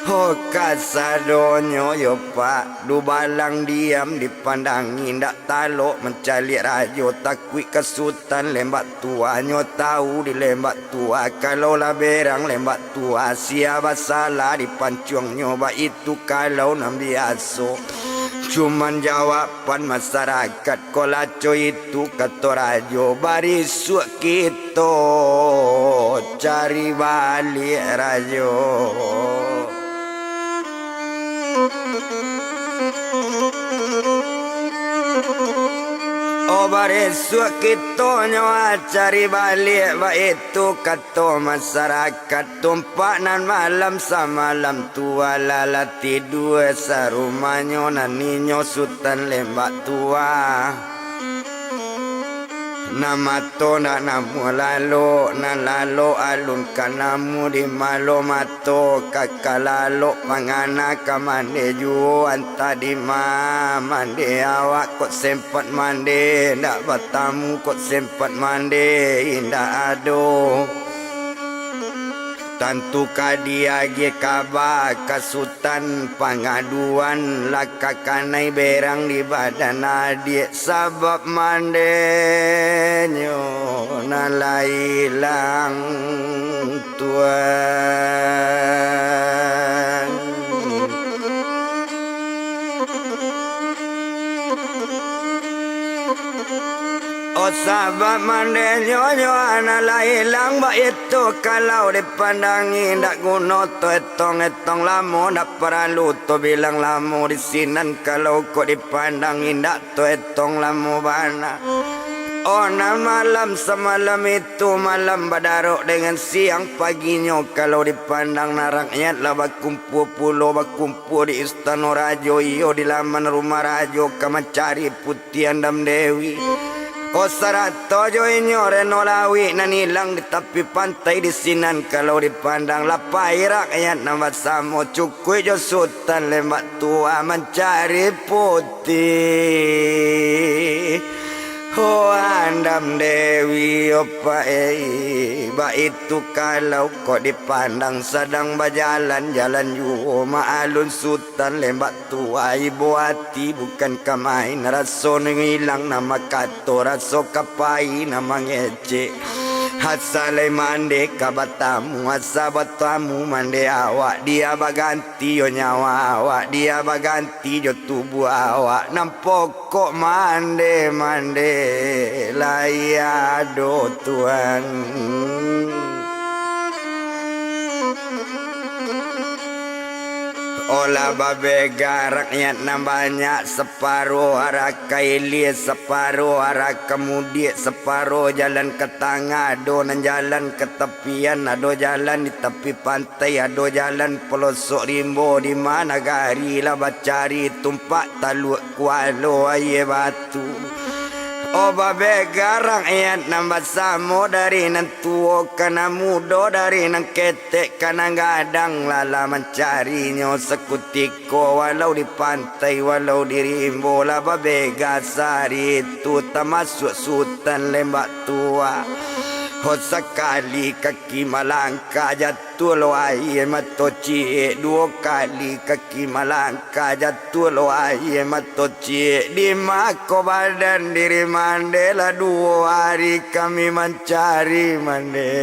Ho, kasadonyo yo, Pak, dubalang diam dipandangi, ndak talok mancaliak rajo, takuik ka Sutan Lembak Tua. Nyo tau di Lembak Tua, kalau lah berang Lembak Tua, sia basalah di pancuangnyo, baitu kalau nan biaso. Cuman jawaban masarakat, kok laco itu kato rajo, barisuak kito cari baliak rajo. Oh, barisuak kito nyo cari baliak, baitu kato masarakat. Tumpak nan malam samalam tu, alah lah tidua sarumahnyo nan inyo Sutan Lembak Tua. Nan mato ndak namuah lalok, nan lalok alun ka namuah di malo mato, ka ka lalok pangana ka mande juo, antah di ma mande awak, kok sempat mande, ndak batamu, kok sempat mande, indak ado. Tantu ka diagiah kaba ka Sutan, pangaduan lah ka kanai berang di badan adiak, sabab mandenyo nan lah ilang tuan. Sabab mandenyo nyo anak lah ilang, baitu kalau dipandangi indak guno to etong-etong lamo, ndak paralu to bilang lamo, di sinan kalau kok dipandang indak to etong lamo bana. Oh, nan malam samalam itu, malam badarok dengan siang, paginyo kalau dipandang, nan rakyat lah bakumpua pulo, bakumpua di istano rajo, iyo di laman rumah rajo, ka mancari Puti Andam Dewi. Oh, sarato jo inyo Reno Lawik nan ilang di tapi pantai, di sinan kalau dipandang, lah pai rakyat nan basamo, cukuik jo Sutan Lembak Tua mancari Puti. Oh, Andam Dewi, oh, pai, baitu kalau kok dipandang, sadang bajalan-jalan juo maalun Sutan Lembak Tua, ibo ati bukan ka main, raso nan ilang nan bakato, raso ka pai nan mangecek. Asa lai mande ka batamu, asa batamu mande awak, dia baganti jo nyawa awak, dia baganti jo tubuah awak, nan pokok mande-mande lai ado, Tuan. Olah babega rakyat nan banyak, saparo arah ka ilia, saparo arah ka mudiak, saparo jalan ka tangah, ado nan jalan ka tapian, ado jalan di tapi pantai, ado jalan palosok rimbo, di ma nagari lah bacari tumpak taluak kualo aia batu. Oh, babega rakyat nan basamo, dari nan tuo ka nan mudo, dari nan ketek ka nan gadang, lah, lah mancarinyo sakutiko, walau di pantai, walau di rimbo, lah babega sari tu, tamasuak Sutan Lembak Tua. Oh, sakali kaki malangkah, jatuah lo aia mato ciek, duo kali kaki malangkah, jatuah lo aia mato ciek, di ma ko badan diri mande, lah duo ari kami mancari mande.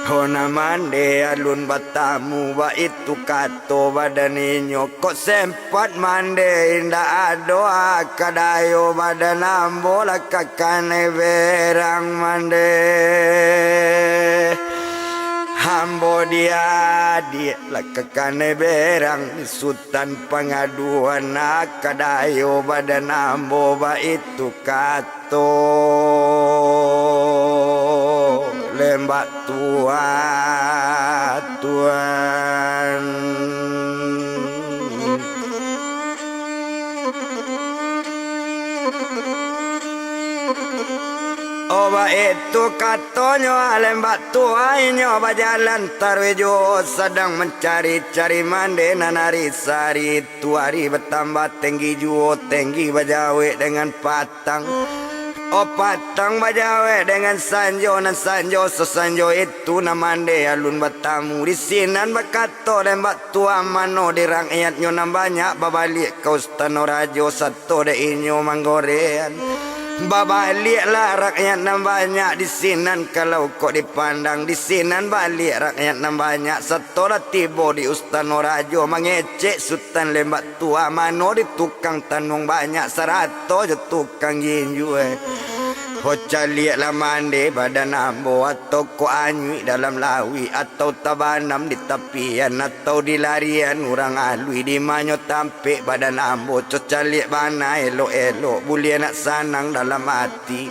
Oh, nan mande alun batamu, baitu kato badan inyo, kok sempat mande indak ado, ah, ka dayo badan ambo lah ka kanai berang mande. Ambo diadiak lah ka kanai berang, Sutan pangaduan, ah, ka dayo badan ambo, baitu kato Lembak Tua, Tuan. Oh, baitu katonyo Lembak Tua, inyo bajalan taruih juo, sadang mancari-cari mande nan ari sari. Tu ari batambah tenggi juo, tenggi bajawek dengan patang. Oh, patang bajawek dengan sanjo, nan sanjo sasanjo itu nan mande alun batamu. Di sinan bakato Lembak Tua, mano di rakyatnyo nan banyak babaliak ka istano rajo, sato dek inyo manggorean. Babaliaklah rakyat nan banyak di sinan, kalau kok dipandang di sinan baliak rakyat nan banyak, sato lah tibo di istano rajo, mangecek Sutan Lembak Tua, mano di tukang tanuang banyak, sarato jo tukang ginjua. Ho, caliaklah mande badan ambo, atau kok anyuik dalam lauik, atau tabanam di tapian, atau dilarian urang alui, di manyo tampek badan ambo, co caliak bana elok-elok, buliah nak sanang dalam ati.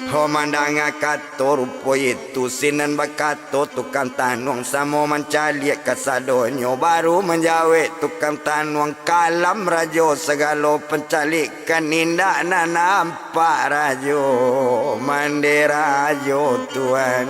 Ho, mandanga kato rupo itu, sinan bakato tukang tanuang, samo mancaliak kasadonyo, baru manjawek tukang tanuang, kalam rajo sagalo pancalikan, indak nan nampak rajo, mande rajo tuan.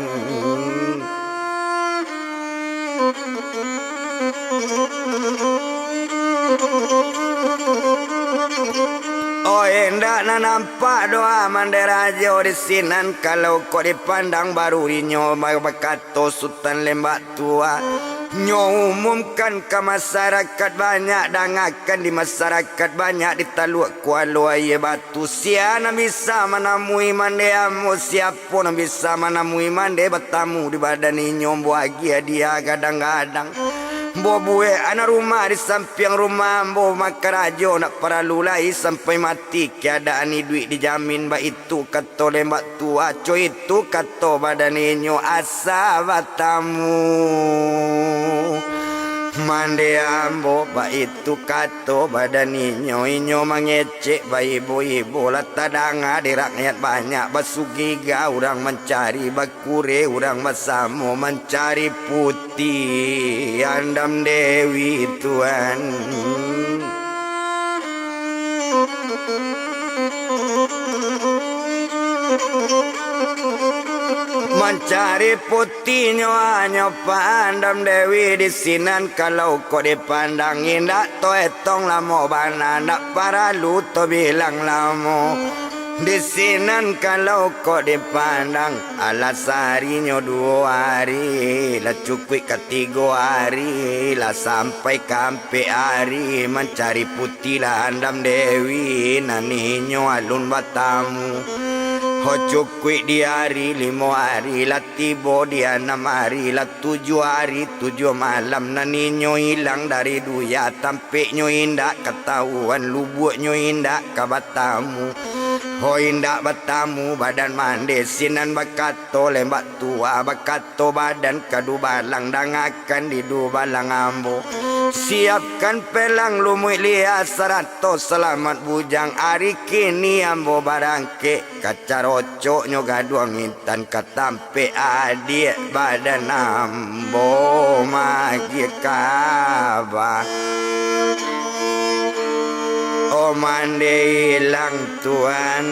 Oh, indak nan nampak doh mande rajo di sinan, kalau kok dipandang baru inyo ba-, bakato Sutan Lembak Tua. Nyo umumkan ka masarakat banyak, dangakan di masarakat banyak di Taluak Kualo Aia Batu. Sia nan bisa manamui mande ambo, siapo nan bisa manamui mande batamu di badan inyo, ambo agiah dia gadang-gadang. Ambo buek anak rumah di sampiang rumah ambo, makarajo ndak paralu lai sampai mati, keadaan iduik dijamin, baitu kato lembak tua, co itu kato badan inyo asa batamu. Mande ambo, baitu kato badan inyo, inyo mangecek baibo-ibo, lah tadanga di rakyat banyak, basugiga urang mancari, bakure urang basamo mancari puti Andam Dewi, Tuan. Mancari putinyo hanyo Pak Andam Dewi di sinan, kalau kok dipandang indak to etong lamo bana, ndak paralu to bilang lamo. Di sinan kalau kok dipandang, alah saharinyo duo ari, lah cukuik ka tigo ari, lah sampai ka ampek ari, mancari puti lah Andam Dewi, nan inyo alun batamu. Ho cukuik di ari limo ari, lah tibo di anam ari, lah tujuah ari tujuah malam, nan inyo ilang dari dunia, tampeknyo indak katahuan, lubuaknyo indak ka batamu. Ho indak batamu badan mande, sinan bakato lembak tua, bakato badan ka dubalang, dangakan di dubalang ambo. Siapkan pelang lumuik lia sarato salamat bujang, ari kini ambo barangkek, ka carocoknyo gaduang intan ka tampek adiak badan ambo magiah kaba. Oh, mande ilang Tuan.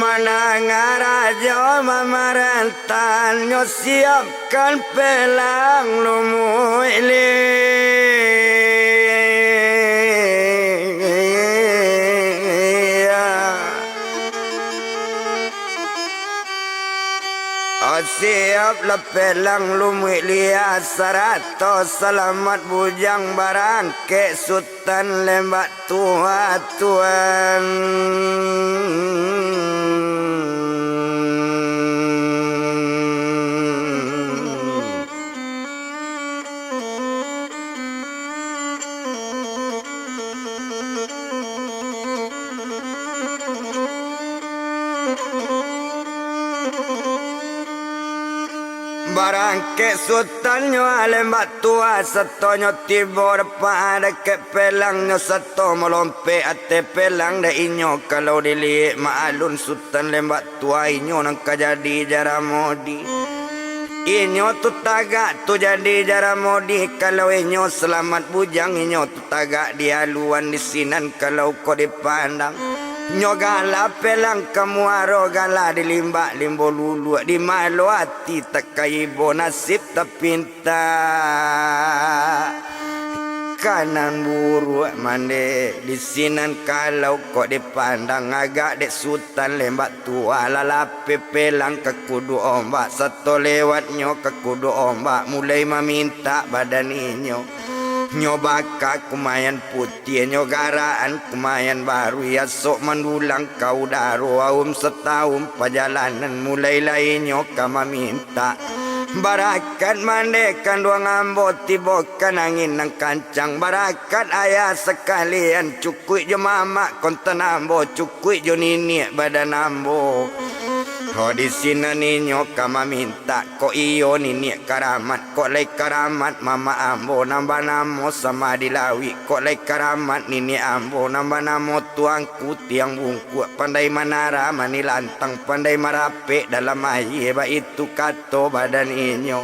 Mandanga rajo mamarantah, nyo siapkan pelang lumuik lia. Siaplah pelang lumuik lia, sarato salamat bujang, barangkek Sutan Lembak Tua, Tuan. Barangkek Sutan nyo Lembak Tua, sato nyo tibo dapek dakek pelang nyo, sato malompek ateh pelang dek inyo. Kalau diliek maalun Sutan Lembak Tua, inyo nan ka jadi jaramudi. Inyo tu tagak tu jadi jaramudi, kalau inyo salamat bujang, inyo tu tagak di aluan di sinan, kalau ko dipandang. Nyo gala pelang ka muaro, gala di limbak limbo luluak, di malo ati takaibo nasib tapintak. Kanan buruak mande di sinan, kalau kok dipandang agak dek Sutan Lembak Tua, lah lapeh pelang ka kudu ombak, sato lewatnyo ka kudu ombak, mulai mamintak badan inyo. Nyo baka kumayan putiah, nyo garaan kumayan baruih, asok mandulang ka udaro, aum satahun pajalanan, mulai lai nyo ka mamintak. Barakat mande kanduang ambo, tibokan angin nan kancang, barakat ayah sakalian, cukuik jo mamak kontan ambo, cukuik jo niniak badan ambo. Ho di sinan inyo ka mamintak, kok iyo niniak karamat, kok lai karamat mamak ambo nan banamo Samadi Lawik, kok lai karamat niniak ambo nan banamo Tuanku Tiang Bungkuak, pandai manara manilantang, pandai marapek dalam aia, baitu kato badan inyo.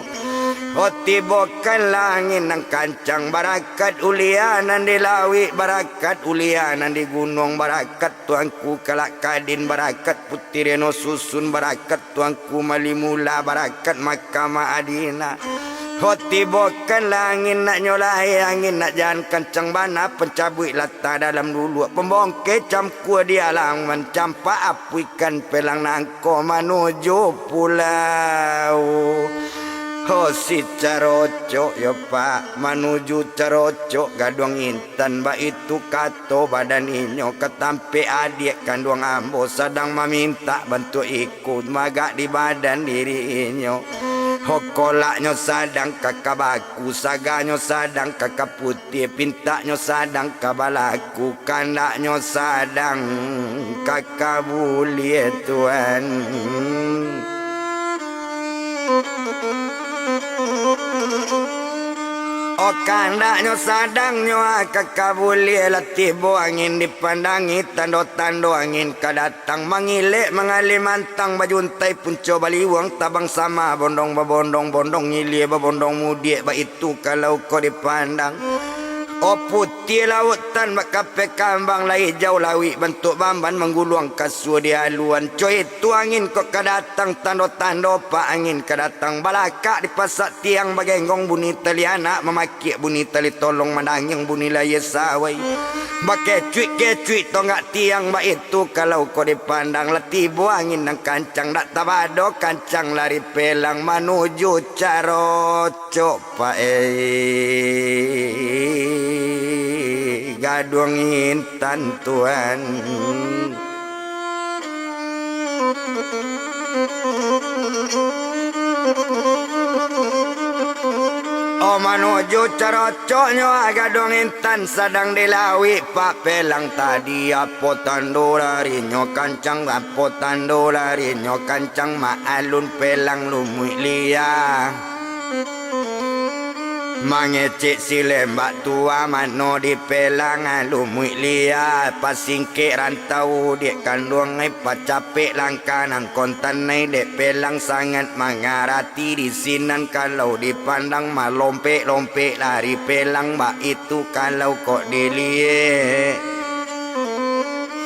Ho tibokanlah angin nan kancang, barakat ulia nan di lawik, barakat ulia nan di gunuang, barakat Tuanku Kalak Kadin, barakat Putih Reno Susun, barakat Tuanku Malimula, barakat Mahkamah Adina. Ho tibokanlah angin nak nyolai, angin nak jan kancang bana, pancabuik latah dalam duluak, pambongke camkua di alang, mancampak apuikan pelang nangko manuju pulau. Ho si carocok yo Pak, manuju carocok gaduang intan, baitu kato badan inyo ka tampek adiak kanduang ambo sadang mamintak bantuak ikut magak di badan diri inyo. Ho kolaknyo sadang ka kabaku, saganyo sadang ka kaputiah, pintaknyo sadang ka balaku, kandaknyo sadang ka kabuliah Tuan. Oh, kandaknyo sadang nyo ka kabuliah, lah tibo angin dipandangi, tando-tando angin ka datang, mangilek mangalih mantang, bajuntai punco baliwang, tabang sama bondong babondong, bondong ilia babondong mudiak, baitu kalau ko dipandang. Oh, putiah lautan bak kapeh kambang, lah ijau lawik bantuak bamban, mangguluang kasua di aluan. Co itu angin ko ka datang, tando-tando Pak angin ka datang, balakak di pasak tiang, bagenggong bunyi tali anak, mamakiak bunyi tali tolong, mandangiang bunyi layia sawai, bakecuik-kecuik tonggak tiang, baitu kalau ko dipandang, lah tibo angin nan kancang, dak tabado kancang lari pelang manuju caro cok pae gaduang intan Tuan. Oh, manuju carocoknyo gaduang intan sadang di lawik, Pak pelang tadi, apo tando larinyo kancang, apo tando larinyo kancang, mak alun pelang lumuik lia. Mangecek si lembak tua mano dipelang lumuik lia, pasingkek rantau diak kanduang ai, pacapek langkah nan kontan ai, dek pelang sangat mangarati di sinan kalau dipandang, malompek-lompek lari pelang baitu kalau kok diliek.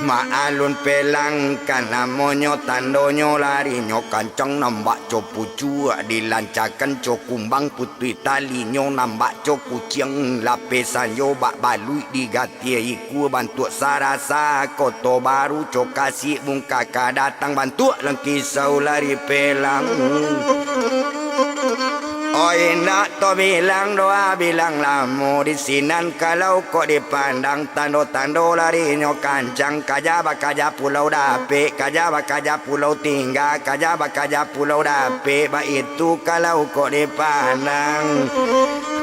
Mak alun pelang kan namonyo, tandonyo larinyo kancang, nambak co pucuak dilancakan, co kumbang putuih talinyo, nambak co kuciang lapeh sanjo, bak baluik digatia ikua, bantuak sarasa Koto Baru, co kasiak bungka ka datang, bantuak langkisau lari pelang. Oi, indak to bilang doa bilang lamo di sinan kalau kok dipandang, tando-tando larinyo kancang, kaja bakaja pulau dapek, kaja bakaja pulau tingga, kaja bakaja pulau dapek, baitu kalau kok dipandang.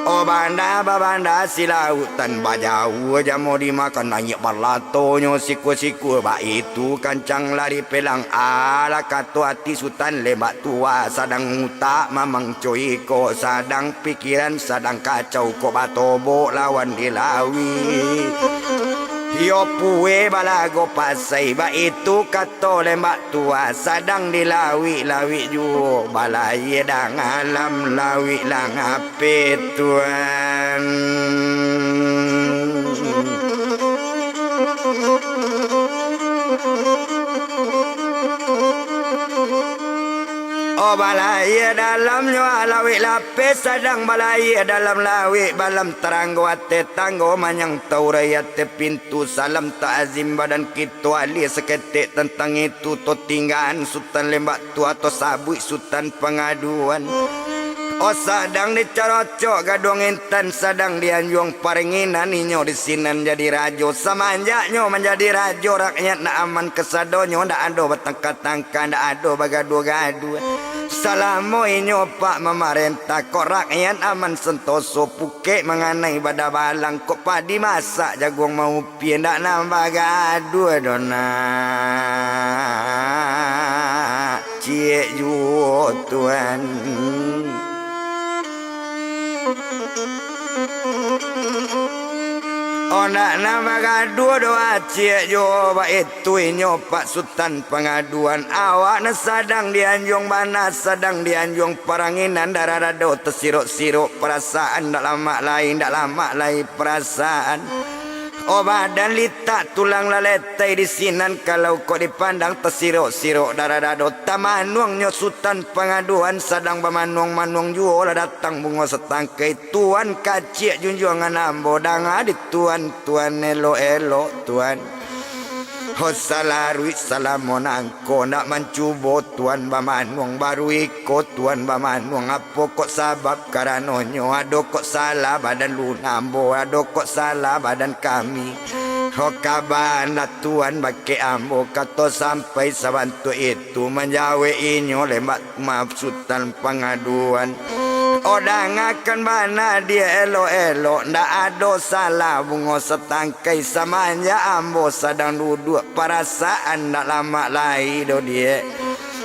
Oh, banda babanda si lautan, bajauah jamo dimakan, naiak balatonyo sikua-sikua, baitu kancang lari pelang, alah kato ati Sutan Lembak Tua, sadang utak mamang co iko, sadang pikiran sadang kacau, kok batobok lawan di lawik. Iyo pue balago pasai, baitu kato Lembak Tua, sadang di lawik-lawik juo, balayia dang alam lawik lah ngapeh Tuan. Oh, balayia dalamnyo lawik lapeh, sadang balayia dalam lawik, balam taranggo ateh tanggo, manyang taurai ateh pintu, salam takzim badan kito, alih saketek tantang itu, to tinggaan Sutan Lembak Tua, to sabuik Sutan Pangaduan. Oh, sadang dicarocok gaduang intan, sadang dianjuang paranginan, inyo di sinan jadi rajo. Samanjaknyo manjadi rajo, rakyat ndak aman kasadonyo, ndak ado batangka-tangka, ndak ado bagaduah-gaduah. Salamo inyo Pak mamarentah, kok rakyat aman santoso, pukek manganai badabalang, kok padi masak jaguang maupiah, ndak nan bagaduah doh nak ciek juo Tuan. Oh, ndak nan bagaduah doh ciek juo, baitu inyo Pak Sutan Pangaduan. Awak nan sadang dianjuang bana, sadang dianjuang paranginan, darah dado tasirok-sirok, parasaan ndak lamak lai, ndak lamak lai parasaan. Oh, badan litak tulang laletai di sinan, kalau kok dipandang tasirok-sirok darah dado. Tamanuangnyo Sutan Pangaduan sadang bamanuang-manuang juo lah datang Bungo Satangkai. Tuan kaciak junjuangan ambo, danga di Tuan, Tuan elok-elok, Tuan. Ho salaruik salamo nangko ndak mancubo Tuan bamanuang, baru iko Tuan bamanuang. Apo kok sabab karanonyo? Ado kok salah badan luna ambo, ado kok salah badan kami? Ho kaba nak Tuan bakeh ambo, kato sampai sabantuak itu manjawek inyo lembak ma Sutan Pangaduan. Oh, dangakan bana diak elok-elok, ndak ado salah Bungo Satangkai. Samanjak ambo sadang duduak, parasaan ndak lamak lai doh diak.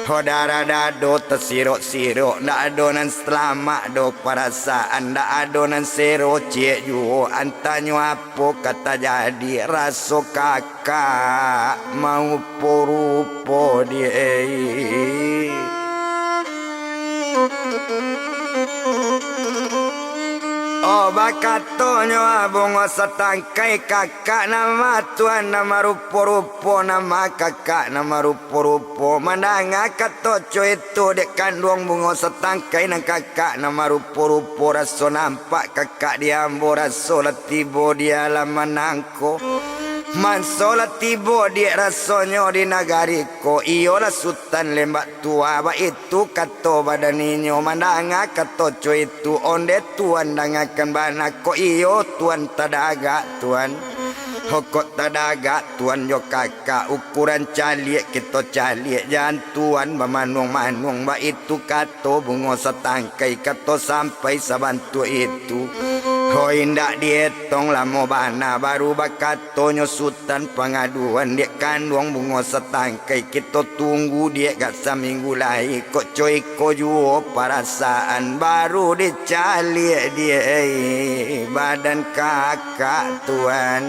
Ho darah dado tasirok-sirok, ndak ado nan salamak doh parasaan, ndak ado nan sero ciek juo. Antanyo apo ka tajadi, raso ka kak maupo-rupo diak. Oh, bakatonyo Bungo Satangkai, kakak nama Tuan nama rupo-rupo, nama kakak nama rupo-rupo. Mandanga kato co itu dek kanduang Bungo Satangkai nan kakak nama rupo-rupo, raso nampak kakak di ambo, raso lah tibo di alam manang ko. Manso lah tibo diak rasonyo di nagari ko, iyolah Sutan Lembak Tua, baitu kato badan inyo. Mandanga kato co itu, onde Tuan dangakan bana, kok iyo Tuan tadagak, Tuan. Ho kok tadagak Tuan jo kakak, ukuran caliak kito caliak, jan Tuan bamanuang-manuang, baitu kato Bungo Satangkai, kato sampai sabantuak itu. Ho indak dietong lamo bana, baru bakatonyo Sutan Pangaduan dek kanduang Bungo Satangkai, kito tunggu diak gak saminggu lai, kok co iko juo parasaan, baru dicaliak diak badan kakak Tuan.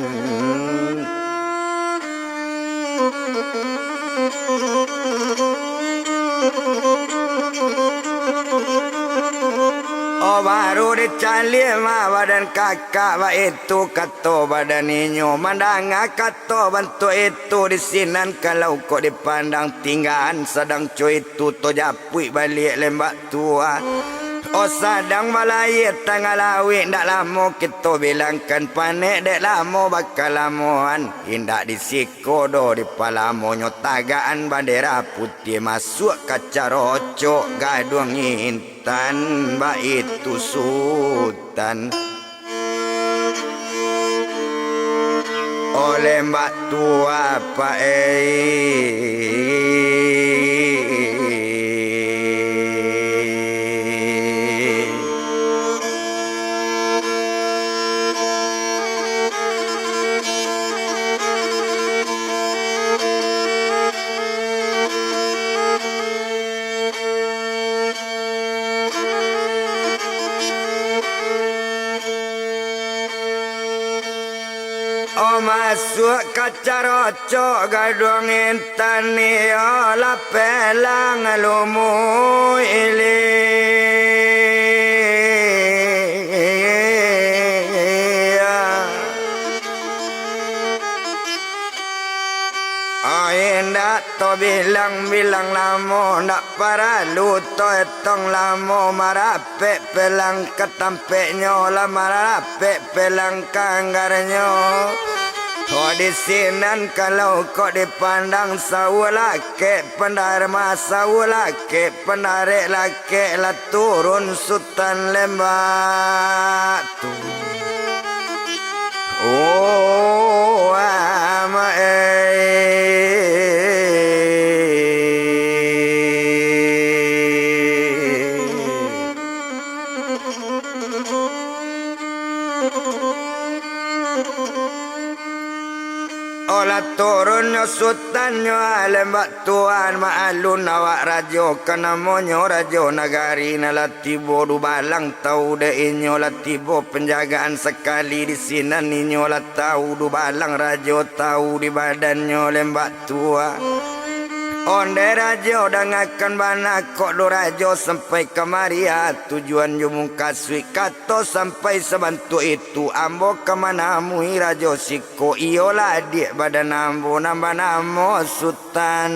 Oh, baru dicaliak mah badan kakak, baitu kato badan inyo. Mandanga kato bantuak itu di sinan, kalau kok dipandang tinggaan sadang co itu, tajapuik baliak Lembak Tua. Oh, sadang balayia tangah lauik, ndak lamo kito bilangkan panek, dek lamo bakalamoan. Indak di siko doh, di palamonyo tagakan bandera putiah, masuak ka carocok gaduang intan, baitu Sutan. Oleh Mbak Tua, Pak, eh. Oh, masuak ka carocok gaduang intan, iyolah pelang lumuih liak. Ai, indak tabilang-bilang lamo, ndak paralu taetong lamo, marapek pelang ka tampeknyo, lah marapek pelang ka anggarnyo. Ho, di sinan kalau kok dipandang, sawo lakek pandarma, sawo lakek pandarek, lakek lah turun Sutan Lembak Tua. Oh, ama, eh. Olah turunnyo Sutannyo, ah, Lembak Tua, maklun awak rajo, ka namonyo rajo nagari, nan lah tibo dubalang, tau dek inyo lah tibo panjagaan sakali di sinan, inyo lah tau dubalang rajo, tau di badannyo Lembak Tua. Ondeh rajo, dangakan bana kok do rajo sampai kamari, ah, tujuan jo mukasuik kato sampai sabantuak itu, ambo ka manamui rajo siko, iyolah adiak badan ambo nan banamo Sutan.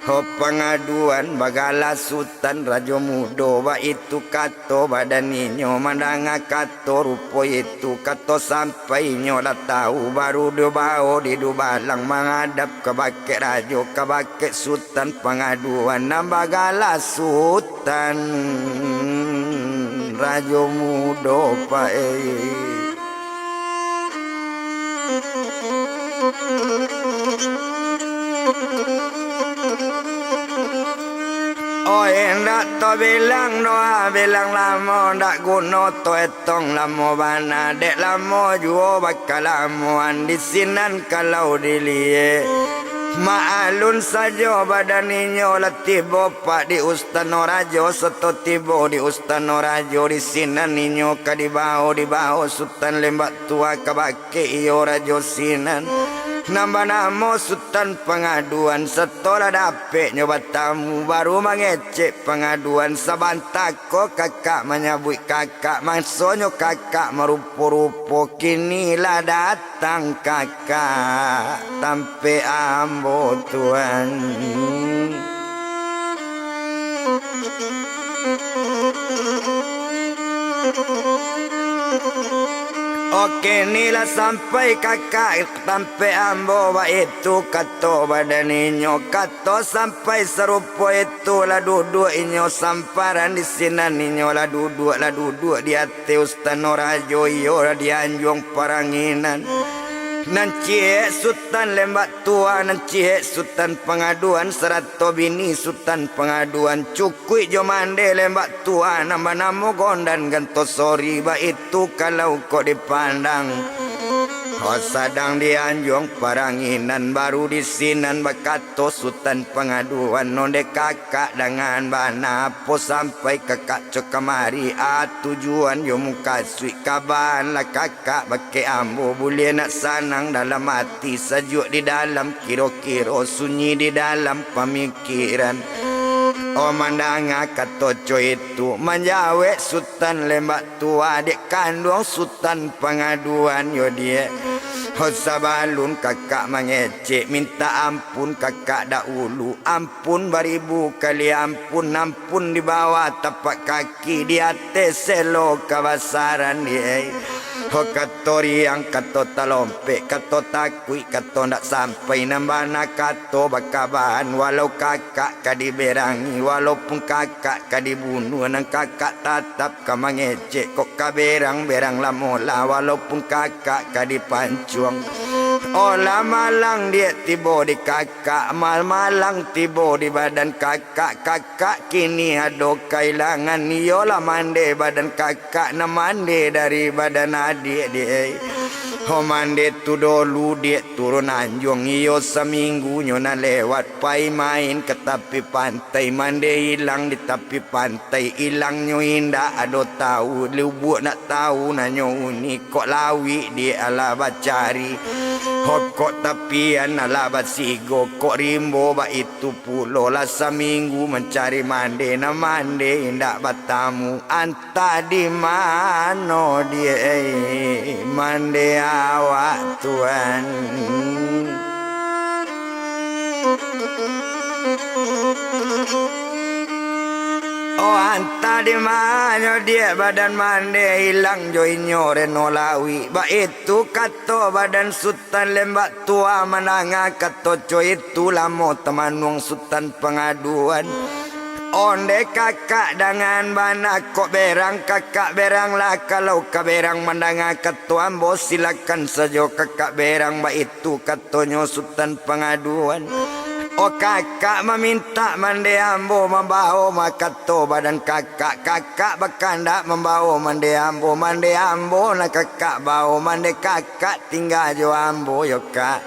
Ho, pangaduan bagala Sutan Rajo Mudo, baitu kato badan inyo mandanga kato rupo itu, kato sampai inyo lah tahu, baru dibao di dubalang mangadap ka bakeh rajo, ka bakeh Sutan, pangaduan nan bagala Sutan Rajo Mudo, Pak, eh. Oi, indak tabilang doh, ah, bilang lamo, ndak guno to etong, lamo bana, dek lamo juo bakalamoan di sinan kalau diliek. Maalun sajo badan inyo lah tibo, Pak, di Ustano Rajo, sato tibo di Ustano Rajo, di sinan inyo ka dibao, dibao Sutan Lembak Tua ka bakeh iyo rajo sinan, nan banamo Sutan Pangaduan. Sato lah dapek nyo batamu, baru mangecek pangaduan, sabanta ko kakak manyabuik kakak, masonyo kakak marupo-rupo, kini lah datang kakak tampek ambo, Tuan. Oke, ni lah sampai kakak tampek ambo, baitu kato badan inyo, kato sampai sarupo itu lah duduak inyo samparan di sinan, inyo lah duduak, lah duduak di ateh Ustano Rajo, iyo lah di anjuang paranginan. Nan ciek Sutan Lembak Tua, nan ciek Sutan Pangaduan, sarato bini Sutan Pangaduan, cukuik jo mande Lembak Tua nan banamo Gondan Gantosori, baitu kalau kok dipandang. Ho, sadang di anjuang paranginan, baru di sinan bakato Sutan Pangaduan, ondeh kakak dangan bana, apo sampai kakak co kamari, ah, tujuan jo mukasuik, kabaan lah kakak bakeh ambo, buliah nak sanang dalam ati, sajuak di dalam kiro-kiro, sunyi di dalam pamikiran. Oh, mandanga kato co itu, manjawek Sutan Lembak Tua, dek kanduang Sutan Pangaduan, yo diak. Ho, sabalun kakak mangecek, mintak ampun kakak dahulu, ampun baribu kali ampun, ampun di bawah tapak kaki, di ateh selo kabasaran, diak. Ho, kato riang, kato talompek, kato takuik, kato ndak sampai, nan bana kato bakabaan, walau kakak ka diberangi, walaupun kakak ka dibunuah, nan kakak tatap ka mangecek, kok ka berang, berang lamolah, walaupun kakak ka dipancuang. Olah malang diak tibo di kakak, mal-, malang tibo di badan kakak, kakak kini ado kailangan, iyolah mande badan kakak, nan mande dari badan adiak, diak. Ho, mande tu dolu, diak, turun anjuang, iyo saminggu nyo nan lewat, pai main ka tapi pantai, mande ilang di tapi pantai, ilangnyo indak ado tahu, lubuak nak tahu nanyo uni, kok lawik diak alah bacari, ho, kok tapian alah basigo, kok rimbo baitu pulo, lah saminggu mancari mande, nan mande indak batamu, antah di mano diak, eh, mande awak, Tuan. Oh, antah di manyo diak badan mande, ilang jo inyo reno lawik. Baitu kato badan Sutan Lembak Tua, mandanga kato co itu, lamo tamanuang Sutan Pangaduan. Ondeh kakak dangan bana, kok berang kakak beranglah, kalau ka berang mandanga kato ambo, silakan sajo kakak berang, baitu katonyo Sutan Pangaduan. Oh, kakak mamintak mande ambo, mambao ma kato badan kakak, kakak bakandak mambao mande ambo, mande ambo nan kakak bao, mande kakak tingga jo ambo yo, Kak.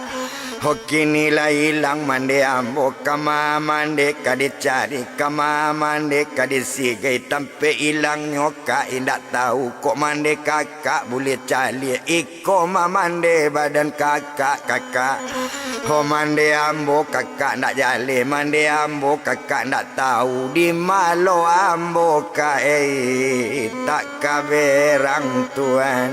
Ho kini lah ilang mande ambo, kama mande ka dicari, kama mande ka disigai, tampek ilangnyo ka indak tahu, kok mande kakak buliah caliak, iko mah mande badan kakak, kakak. Ho mande ambo kakak ndak jaleh, mande ambo kakak ndak tahu, di malo ambo ka ei tak ka berang tuan.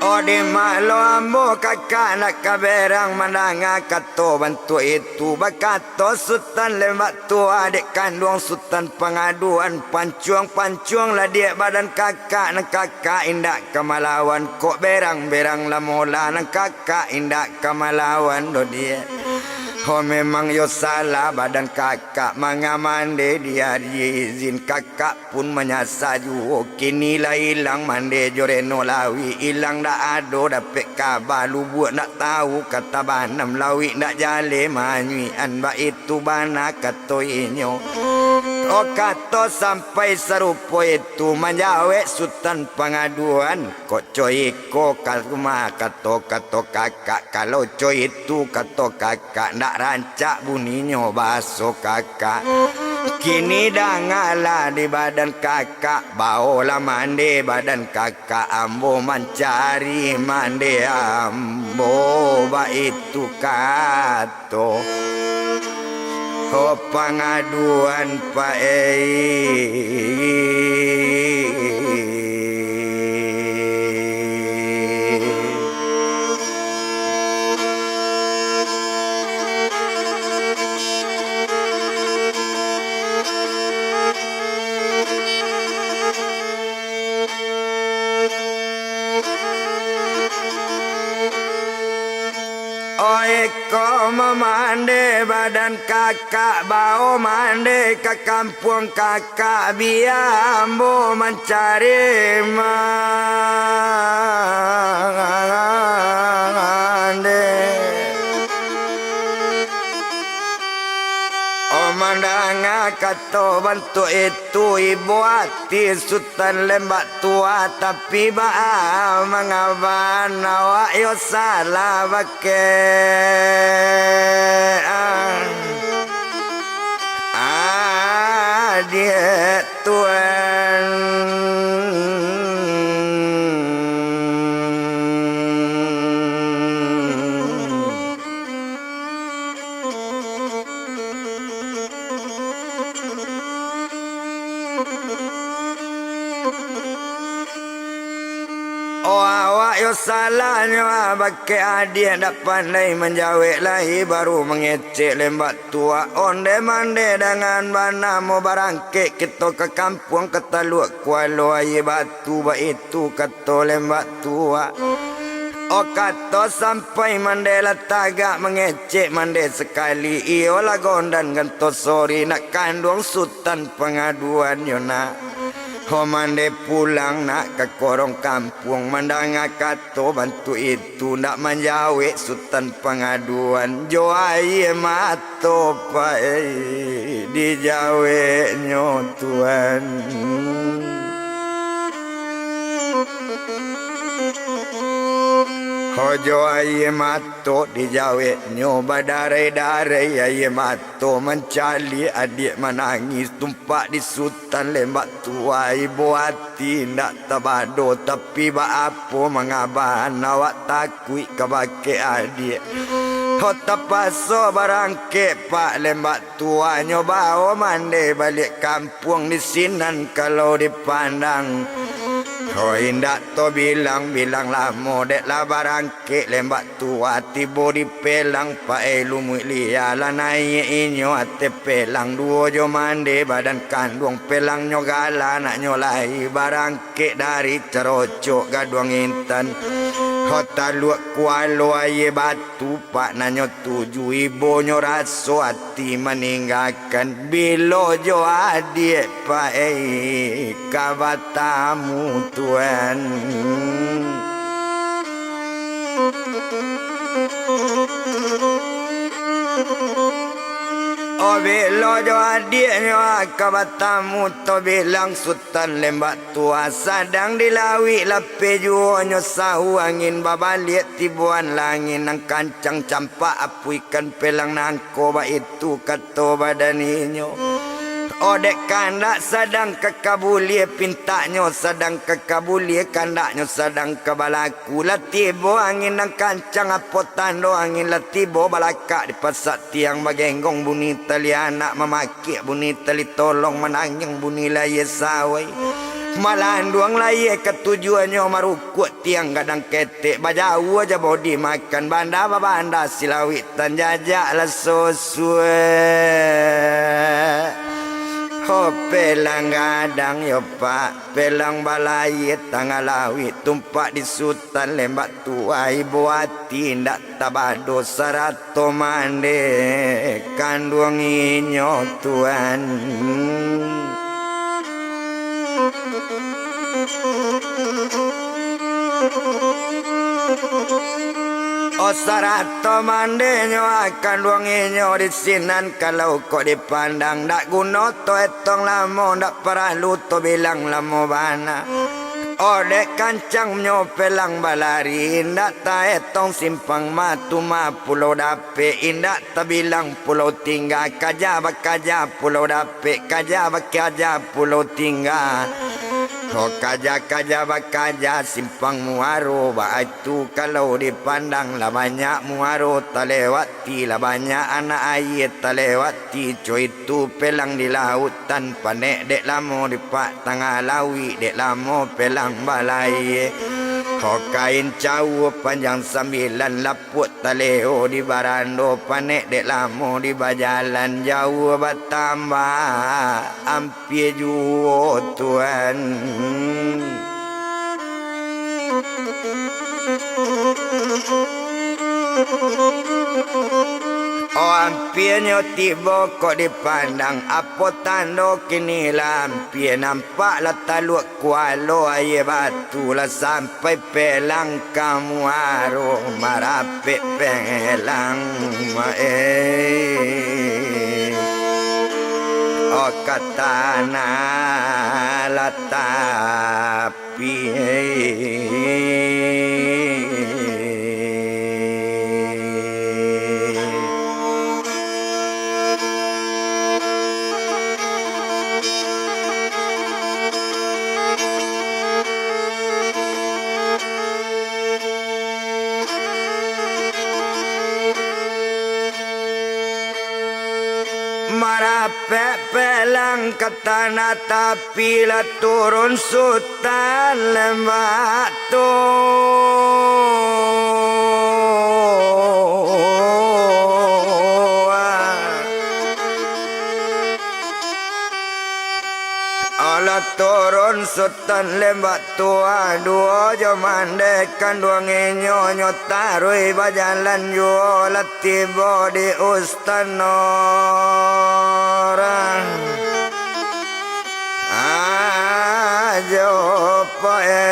Oh, di malo ambo kakak ndak ka berang mandanga kato bantuak itu, bakato Sutan Lembak Tua, dek kanduang Sutan Pangaduan, pancuang-pancuang lah diak badan kakak, nan kakak indak ka malawan, kok berang-berang lah mola, nan kakak indak ka malawan doh diak. Ho memang yo salah badan kakak, manga mande diari izin, kakak pun manyasa juo. Kini lah ilang mande jo reno lauik, ilang ndak ado dapek kaba, lubuak ndak tahu ka tabanam, lauik ndak jaleh manyuikan, baitu bana kato inyo. Oh, kato sampai sarupo itu, manjawek Sutan Pangaduan. Kok co iko ka rumah kato-kato kakak, kalau co itu kato kakak, ndak rancak buninyo baso kakak. Kini dangalah di badan kakak, baolah mande badan kakak, ambo mancari mande ambo, baitu kato. Ho Pangaduan Pak ei. Oi, ko mamande badan kakak, bao mande ka kampuang kakak, bia ambo mancari mande. Oh, mandanga kato bantuak itu, ibo ati Sutan Lembak Tua, tapi baa mangaban awak yo salah bakeh adiak tuan. Oh, awak yo salahnyo, ah, bakeh adiak ndak pandai manjawek lai, baru mangecek Lembak Tua. Onde mande dangan banamo barangkek kito ka kampuang ka Taluak Kualo Aia Batu, baitu kato Lembak Tua. Oh, kato sampai mande lah tagak mangecek mande sakali, iyolah gondan ganto sori nak kanduang Sutan Pangaduan yo nak. Ho mande pulang nak ka korong kampuang, mandanga kato bantuak itu, ndak manjawek Sutan Pangaduan, jo aia mato pai dijaweknyo tuan. Ho jo aia mato dijaweknyo, badarai-darai aia mato, mancaliak adiak manangih, tumpak di Sutan Lembak Tua, ibo ati indak tabado, tapi baapo mangaban awak takuik kabake adiak. Ho tapaso barangkek Pak Lembak Tua, nyo bao mande baliak kampuang di sinan kalau dipandang. Ho indak to bilang-bilang lamo dek lah barang kek Lembak Tua, tibo di pelang, pae lumuik lia lah naiak inyo ateh pelang, duo jo mande badan kanduang, pelangnyo gala anaknyo lai, barangkek dari Carocok Gaduang Intan. Ho Taluak Kualo Aia Batu, Pak, nan nyo tuju, ibonyo raso ati maninggakan, bilo jo adiak pae ka batamu tuan. Obilo jo adiaknyo ka batamu, tabilang Sutan Lembak Tua sadang di lauik lapeh juo nyo sahu angin babaliak tiboan lah angin nan kancang campak apuikan pelang nangko baitu kato badan inyo. Odek kandak sadang ka kabulie pintaknyo sadang ka kabulie kandaknyo sadang ka balaku. Lah tibo angin nan kancang, apo tando angin lah tibo balakak di pasak tiang bagenggong bunyi tali anak mamakek bunyi tali tolong manangiang bunyi layie sawai. Malanduang layie katujuannyo marukuak tiang gadang ketek bajauah jabo dimakan banda babanda silawik tanjajak lah sosuak. Ho pelang gadang yo pak, pelang balayie tangah lauik tumpak di Sutan Lembak Tua, ibo ati indak tabado sarato mande kanduang inyo tuan. O sarato mandenyo akan duang inyo di sinan, kalau kok dipandang dak guno to etong lamo, dak paralu to bilang lamo bana. Odek kancangnyo pelang balari, indak taetong simpang matu ma pulau dapek, indak tabilang pulau tingga, kaja bakaja pulau dapek, kaja bakaja pulau tingga. Ho kaja-kaja bakaja simpang muaro, baitu kalau dipandang lah banyak muaro talewati, lah banyak anak aia talewati, co itu pelang di lautan, panek dek lamo di pak tangah lauik, dek lamo pelang balayie. Ho kain cawua panjang sambilan lap puak taleho di barando, panek dek lamo di bajalan jauah batambah ampia juo tuan. O ampianyo tibo kok dipandang, apo tando kini lah ampia nampak lah taluak kualo aia batu lah sampai pelang ka muaro marapek pelang, eh, o ka tanah lah tapi. Marapek pelang ka tanah tapi lah turun Sutan Lembak Tua. Alah turun Sutan Lembak Tua, duo jo mande kanduang inyo, nyo taruih bajalan juo lah tibo di Ustano Rajo Pae.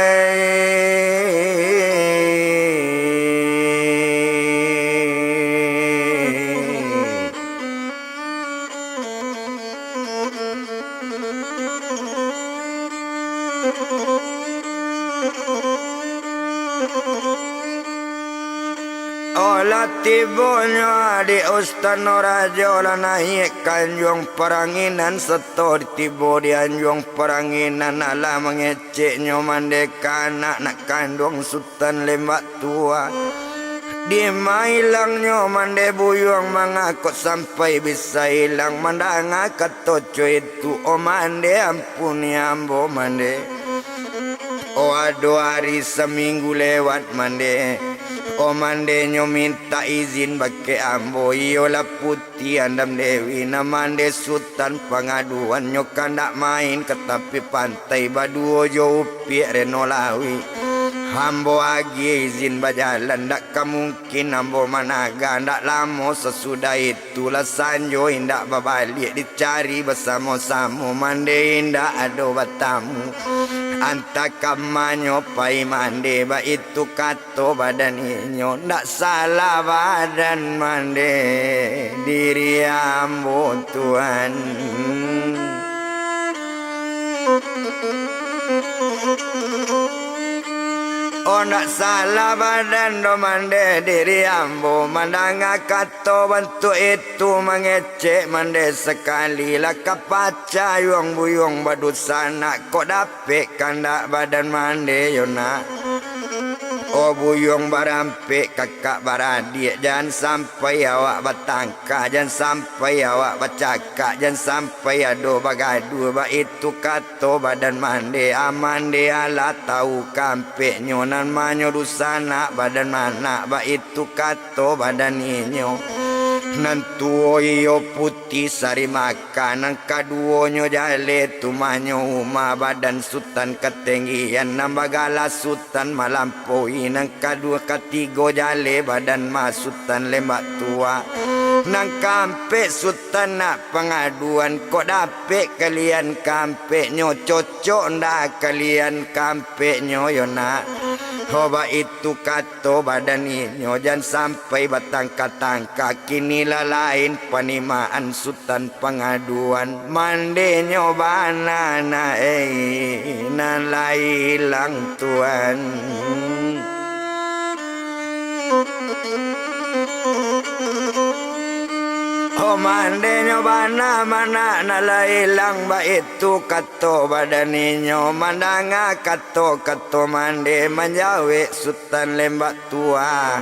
Olah tibonyo di Ustano Rajo, lah naiak ka anjuang paranginan, sato tibo di anjuang paranginan, alah mangeceknyo mande ka anak nak kanduang Sutan Lembak Tua. Dima ilangnyo mande buyuang, manga kok sampai bisa ilang, mandanga kato co itu, o mande, ampuni ambo mande. O ado ari saminggu lewat mande, o mande nyo mintak izin bakeh ambo, iyolah Puti Andam Dewi, nan mande Sutan pangaduannyo kandak main ka tapi pantai baduo jo Upiak Reno Lauik. Ambo agiah izin bajalan, ndak ka mungkin ambo managa, ndak lamo sasudah itu lah sanjo indak babaliak, dicari basamo-samo mande indak ado batamu. Antah ka ma nyo pai mande, baitu kato badan inyo, ndak salah badan mande diri ambo, Tuan. Oh, ndak salah badan doh mande diri ambo, mandanga kato bantuak itu mangecek mande sakali, lah ka pacah yuang buyuang badusanak, kok dapek kandak badan mande yo nak. Oh, buyuang barampek kakak baradiak, jan sampai awak batangka, jan sampai awak bacakak, jan sampai ado bagaduah, baitu kato badan mande, amande alah tau kampeknyo, nan manyo dusanak badan manak, baitu kato badan inyo. Nan tuo iyo putih sari maka, nan kaduonyo jaleh tu manyo umah, badan Sutan Katenggian, nan bagala Sutan Malampaui, nan kaduo katigo jaleh badan ma Sutan Lembak Tua, nan kaampek Sutan Nak Pangaduan, kok dapek kalian kaampeknyo, cocok ndak kalian kaampeknyo yo nak. Ho baitu kato badan inyo, jan sampai batangka-tangka, kini lah lain panimaan Sutan Pangaduan, mandenyo bana na, eh, nan lai ilang Tuan. Oh, mandenyo bana manak nan lai ilang, baitu kato badan inyo, mandanga kato-kato mande, manjawek Sutan Lembak Tua.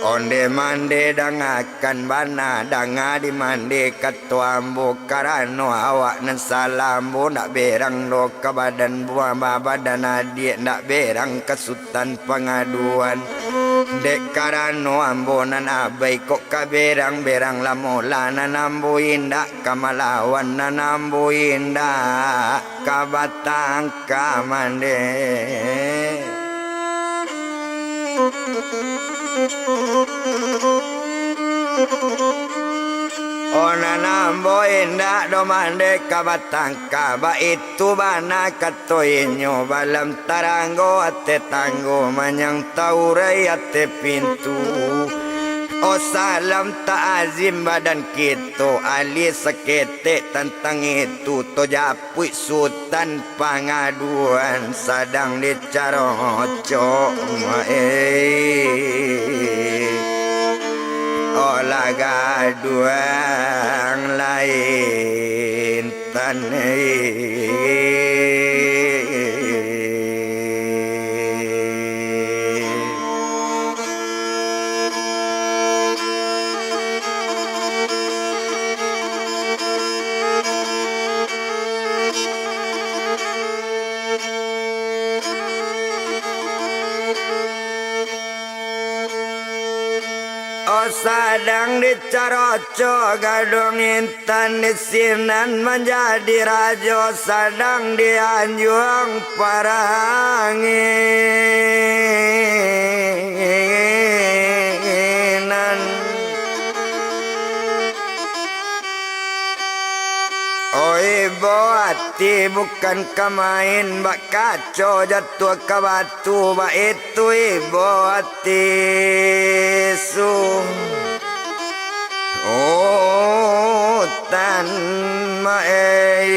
Onde mande dangakan bana, danga di mande kato ambo, karano awak nan salah ambo ndak berang doh ka badan buah ba-, badan adiak, ndak berang ka Sutan Pangaduan. Dek karano ambo nan abai kok ka berang, berang lah mola, nan ambo indak ka malawan, nan ambo indak ka batangka mande. Oh, nan ambo indak doh mande ka batangka, baitu bana kato inyo, balam taranggo ateh tanggo, manyang taurai ateh pintu. Oh, salam ta'azim badan kito, alih saketek tantang itu, tojapuik Sutan Pangaduan sadang dicarocok, eh. Olah gaduang lain tan, eh. Oh, sadang dicarocok gaduang intan, di sinan manjadi rajo, sadang dianjuang paranginan. Oh, ibo ati bukan ka main, bak kaco jatuah ka batu, baitu ibo ati Sutan Maeh.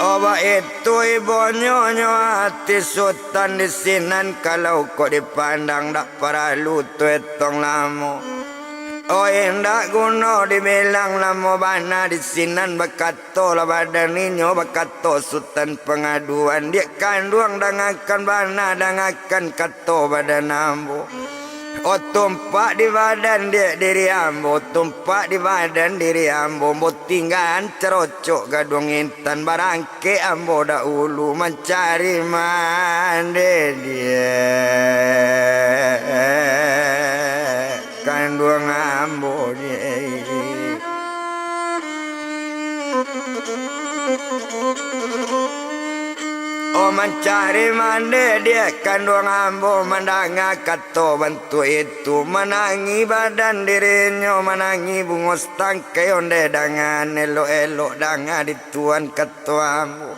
Oh, baitu ibonyo nyo ati Sutan di sinan, kalau kok dipandang dak paralu tu etong lamo. Oh, indak guno dibilang lamo bana di sinan, bakato lah badan inyo, bakato Sutan Pangaduan, diak kanduang dangakan bana, dangakan kato badan ambo. Oh, tumpak di badan diak diri ambo, tumpak di badan diri ambo, ambo tinggaan carocok gaduang intan, barangkek ambo dahulu mancari mande diak kanduang ambo diak. Oh, mancari mande diak kanduang ambo, mandanga kato bantuak itu, manangi badan dirinyo, manangi bungo satangkai ondeh dangan, elok-elok danga di tuan kato ambo.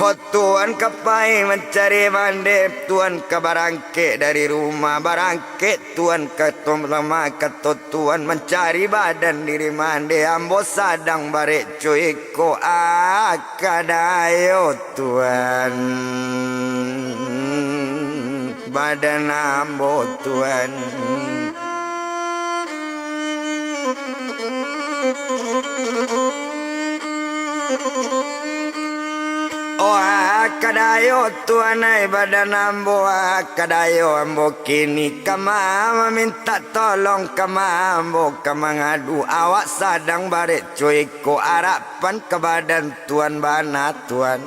Ho tuan ka pai mancari mande, tuan ka barangkek dari rumah, barangkek tuan kato lama, kato tuan mancari badan diri mande, ambo sadang barek cuik ko, ah, kadayo tuan, badan ambo tuan. Oh, ah, kadayo tuan ai badan ambo, ah, kadayo ambo kini ka ma-, mamintak tolong ka ma-, ambo ka mangadu, awak sadang barek cuik ko, arapan ka badan tuan bana tuan.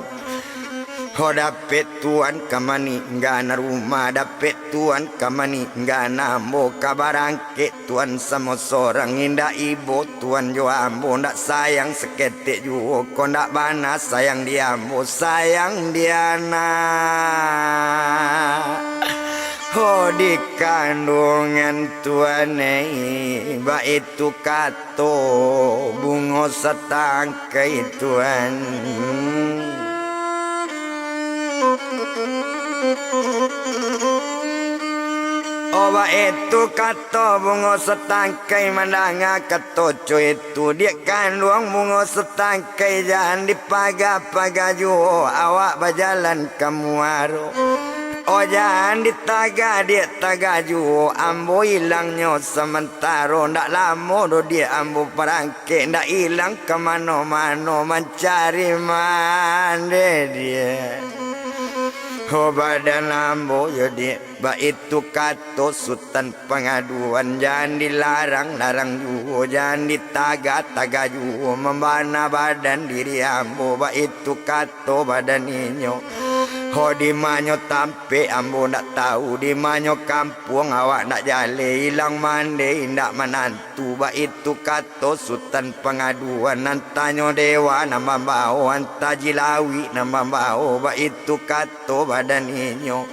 Ho dapek tuan ka maningga nan rumah, dapek tuan ka maningga nan ambo ka barangkek tuan samo sorang, indak ibo tuan jo ambo, ndak sayang saketek juo ko, ndak bana sayang di ambo, sayang di anak. Ho di kanduangan tuan, eh, baitu kato bungo satangkai tuan. Oh, baitu kato bungo satangkai mandanga kato cuik itu, diak kanduang bungo satangkai, jan dipaga-paga juo awak bajalan ka muaro. Oh, jan ditaga diak taga juo ambo, ilangnyo samantaro, ndak lamo doh diak ambo parang- kek, ndak ilang ka mano-mano, mancari mande diak. Ho badan ambo yo diak, baitu kato Sutan Pangaduan, jan dilarang-larang juo, jan ditaga-taga juo, mambana badan diri ambo, baitu kato badan inyo. Ho dimanyo tampek ambo ndak tau, dimanyo kampuang awak ndak jaleh, ilang mande indak manan- tu, baitu kato Sutan Pangaduan, antanyo dewa nan mambawo, anta ji lawik nan mambawo, baitu kato badan inyo.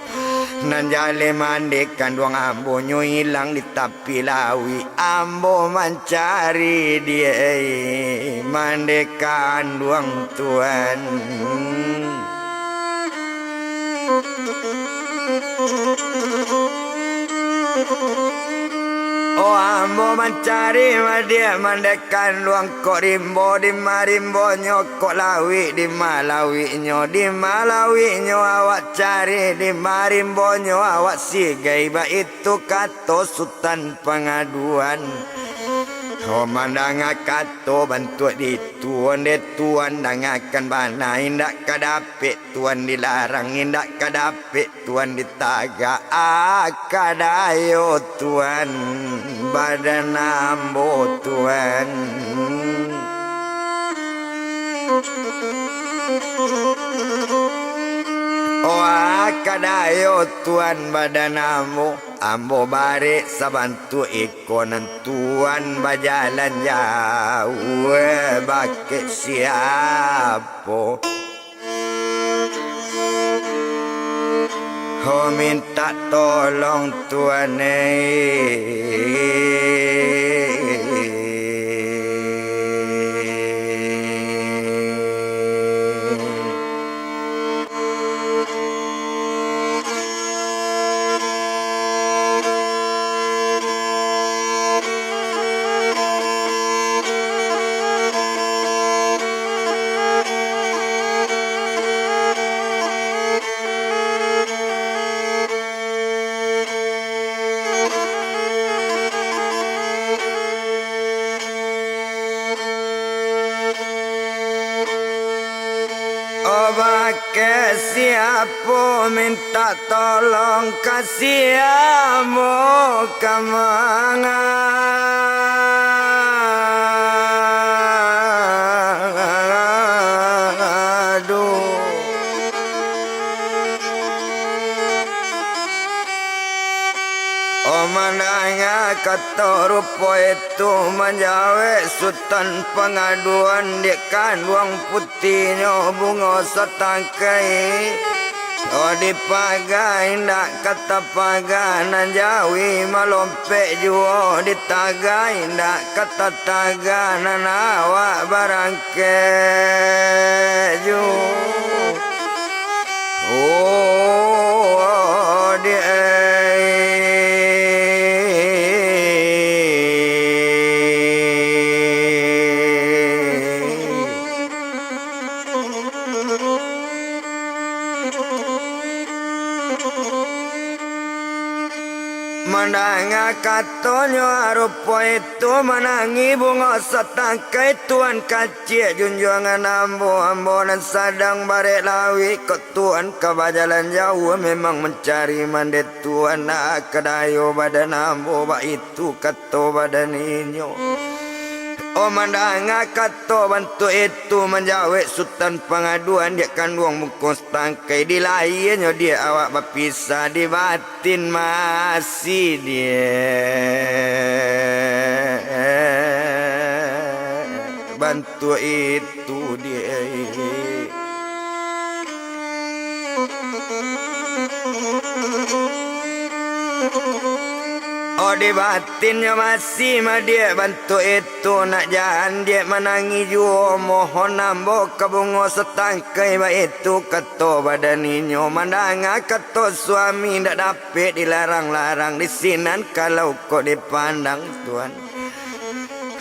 Nan jaleh mande kanduang ambo, nyo ilang di tapi lawik, ambo mancari diak mande kanduang tuan. Oh, ambo mancari madiak mande kanduang kok rimbo, di ma rimbonyo kok lawik, di ma lawiknyo, di ma lawiknyo awak cari, di ma rimbonyo awak sigai, baitu kato Sutan Pangaduan. Oh, mandanga kato bantuak di Tuan dek Tuan dangakan bana, indak ka dapek Tuan dilarang, indak ka dapek Tuan ditagak, ah, kadayo Tuan, badan ambo Tuan. Oh, ah, kadayo Tuan, badan ambo. Ambo barek sabantuak iko nan Tuan bajalan jauah, bakeh siapo? Ho mintak tolong Tuan, eh. Oh, bakeh siapo mintak tolong ka siapo ka mangadu. Oh, mandanga Kato rupo itu manjawek Sutan Pangaduan, dek kanduang putihnyo bungo satangkai. Oh, dipaga indak ka tapaga, nan jawi malompek juo, ditaga indak ka tataga, nan awak barangkek juo. Oh, di Mandanga katonyo, rupo itu manangih bungo satangkai, Tuan Kacik junjuangan ambo, ambo nan sadang barek lawik ko, Tuan ka bajalan jauah, memang mancari mande Tuan, ah, ka dayo badan ambo, baitu kato badan inyo. Oh, mandanga kato bantuak itu, manjawek Sutan Pangaduan, dek kanduang bungo satangkai, dilahianyo dek awak bapisah, di batin masih dek bantuak itu dek. Oh, di batinnyo masih madiak bantuak itu, nak jan diak manangih juo, mohon ambo ka bungo satangkai, baitu kato badan inyo. Mandanga kato suami, indak dapek dilarang-larang, di sinan kalau kok dipandang, Tuan.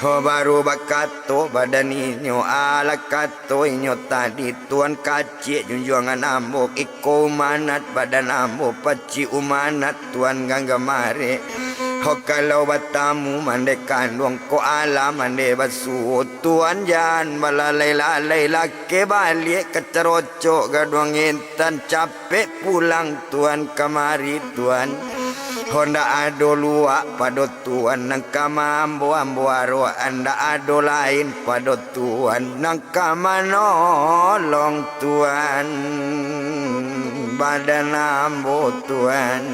Ho, baru bakato badan inyo, alah kato inyo tadi, Tuan Kacik junjuangan ambo, iko umanat badan ambo, pacik umanat Tuan ganggamarek. Ho, kalau batamu mande kanduang, kok alah mande basuo, Tuan jan balalai-lalai, lakek baliak ka carocok gaduang intan, cap- pek pulang Tuan kamari, Tuan. Ho, ndak ado luak pado Tuan nan ka maambo-ambo aroak, ndak ado lain pado Tuan nan ka manolong Tuan, badan ambo, Tuan.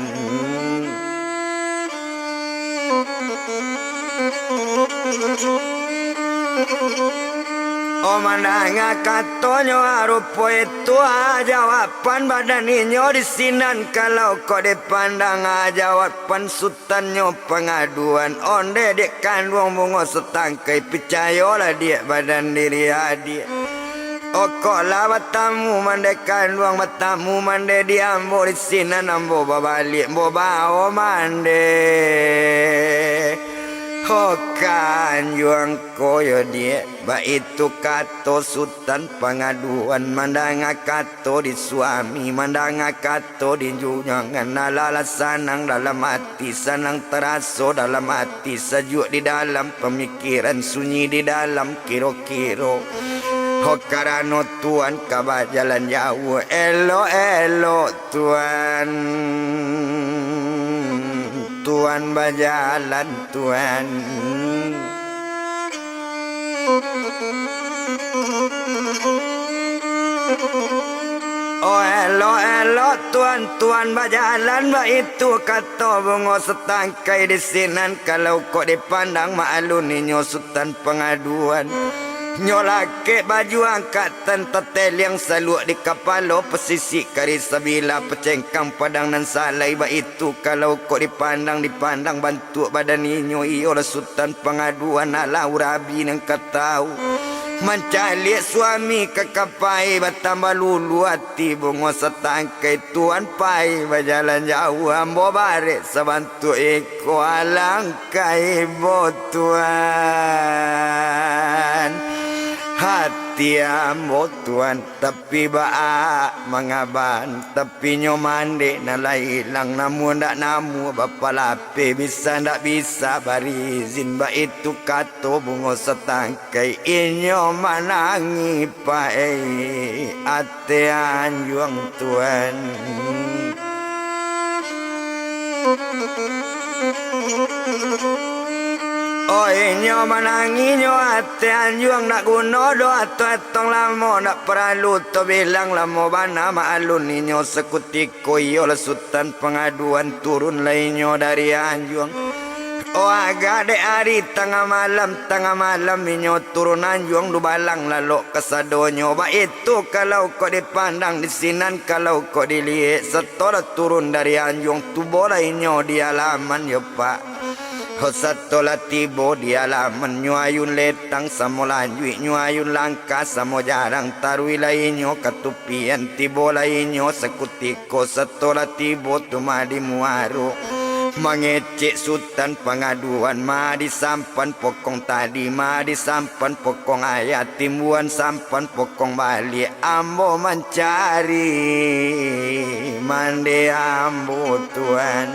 Oh, mandanga katonyo, rupo itu, ah, jawaban badan inyo di sinan, kalau kok dipandang, ah, jawaban Sutannyo Pangaduan, ondeh dek kanduang bungo satangkai, picayolah dek badan diri adiak. Okoklah batamu mande kanduang, batamu mande di ambo, di sinan ambo babaliak, ambo bao mande. Ho, kanjuang ko yo diak, baitu kato Sutan Pangaduan, mandanga kato di suami, mandanga kato di junjuangan, alah sanang dalam ati, sanang taraso dalam ati, sajuak di dalam pamikiran, sunyi di dalam kiro-kiro. Ho, karano Tuan ka bajalan jauah, elok-elok Tuan, Tuan bajalan, Tuan. Oh, elok-elok Tuan, Tuan bajalan, baitu kato bungo satangkai di sinan, kalau kok dipandang, maklun inyo Sutan Pangaduan. Nyo lakek baju angkatan, tateliang saluak di kapalo, pasisik kari sabila, pacengkang padang nan salai, baitu kalau kok dipandang, dipandang bantuak badan inyo, iyolah Sutan Pangaduan, alah urabi nan ka tau. Mancaliak suami ka kapai, batambah lulu ati bungo satangkai, Tuan pai bajalan jauah, ambo barek sabantuak iko, alangkah ibo Tuan. Hati ambo Tuan, tapi baa mangaban, tapi nyo mandeh nan lah ilang, namuah ndak namuah bapalapeh, bisa ndak bisa barizin, baitu kato bungo satangkai, inyo manangih paik ati anjuang Tuan. Oh, inyo manangih nyo ati anjuang, ndak guno doh atong-atong lamo, ndak paralu tabilang lamo bana, maklun inyo sakutiko, iyolah Sutan Pangaduan, turun lai inyo dari anjuang. Oh, agak dek ari tangah malam, tangah malam inyo turun anjuang dubalang lalok kasadonyo. Baitu kalau kok dipandang di sinan, kalau kok diliek, satolah turun dari anjuang, tibolah inyo di alaman yo, Pak. Oh, satolah tibo di alaman, nyo ayun letang samo lanjuik, nyo ayun langkah samo jarang, taruihlah inyo ka tupian, tibolah inyo sakutiko. Satolah tibo tu mah di muaro, mangecek Sutan Pangaduan, mah disampan pokong tadi, mah disampan pokong ayah, timbuan sampan pokong baliak, ambo mancari mande ambo, Tuan.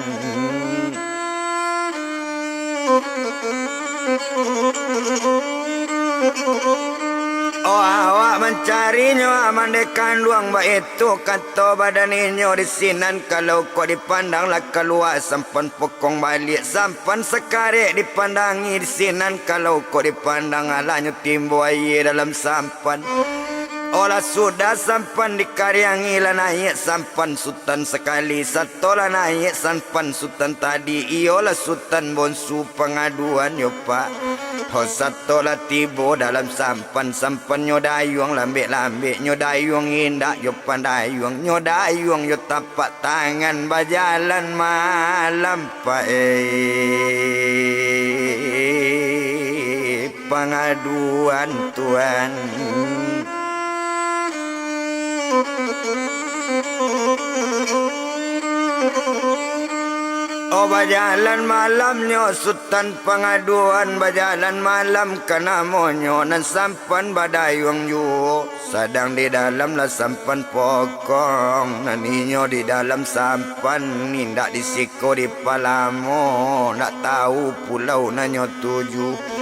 Oh, awak mancarinyo, ah, mande kanduang, baitu kato badan inyo di sinan, kalau kok dipandang lah kalua sampan pokong baliak, sampan sakarek dipandangi di sinan, kalau kok dipandang alah nyo timbo aia dalam sampan. Oh, lah sudah sampan dikariangi, lah naiak sampan Sutan sakali, satolah naiak sampan Sutan tadi, iyolah Sutan Bonsu Pangaduan yo, Pak. Oh, satolah tibo dalam sampan, sampan nyo dayuang lambek-lambek, nyo dayuang indak yo pandayuang, nyo dayuang yo tapak tangan, bajalan malam, Pak, eh, Pangaduan, Tuan. Oh, bajalan malamnyo Sutan Pangaduan, bajalan malam ka namonyo, nan sampan badayuang juo. Sadang di dalam lah sampan pokong, nan inyo di dalam sampan, indak di siko dipalamo, ndak tahu pulau nan nyo tuju.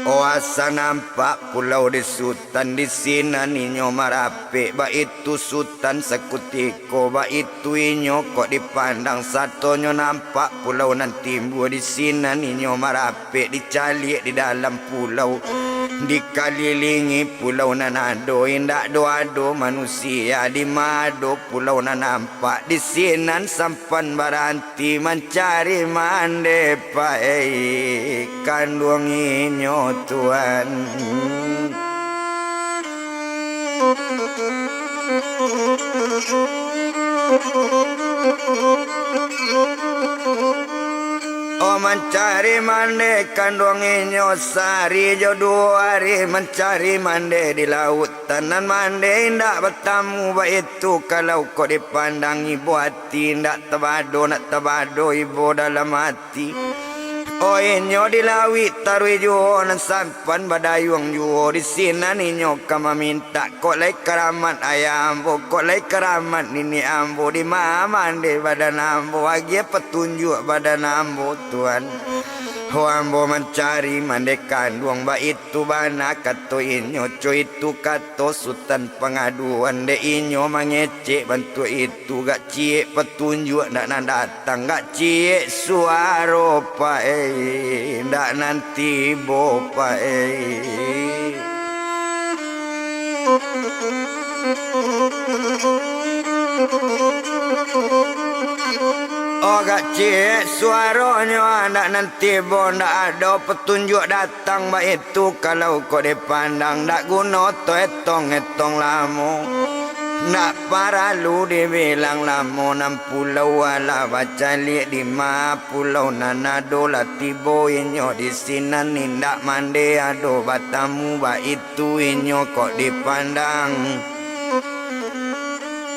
Oh, asa nampak pulau di Sutan, di sinan inyo marapek, baitu Sutan sakutiko, baitu inyo kok dipandang, satonyo nampak pulau nan timbua, di sinan inyo marapek, dicaliak di dalam pulau, dikalilingi pulau nan ado, indak do ado manusia, di ma do pulau nan nampak, di sinan sampan baranti mancari mande, Pak, eh, kanduang inyo, Tuan. Oh, mancari mande kanduang inyo, sahari jo duo hari mancari mande di lauik. Tanan mande indak batamu, baitu kalau kok dipandang ibo ati, indak tabado, nak tabado ibo dalam ati. Oh, inyo di lauik taruih juo, nan sampan badayuang juo, di sinan inyo ka mamintak, kok lai karamat ayah ambo, kok lai karamat niniak ambo, di ma mande badan ambo, agiah patunjuak badan ambo, Tuan. Oh, ambo mancari mande kanduang, baitu bana kato inyo, co itu kato Sutan Pangaduan, dek inyo mangecek bantuak itu, gak ciek patunjuak ndak nan datang, gak ciek suaro, Pak, eh, ndak nan tibo, Pak, eh. Oh, gak ciek suaronyo, ndak nan tibo, ndak ado patunjuak datang, baitu kalau kok dipandang, ndak guno to etong-etong lamo. Ndak paralu dibilang lamo, nan pulau alah bacaliak, di ma pulau nan ado lah tibo inyo, di sinan indak mande ado batamu, baitu inyo kok dipandang.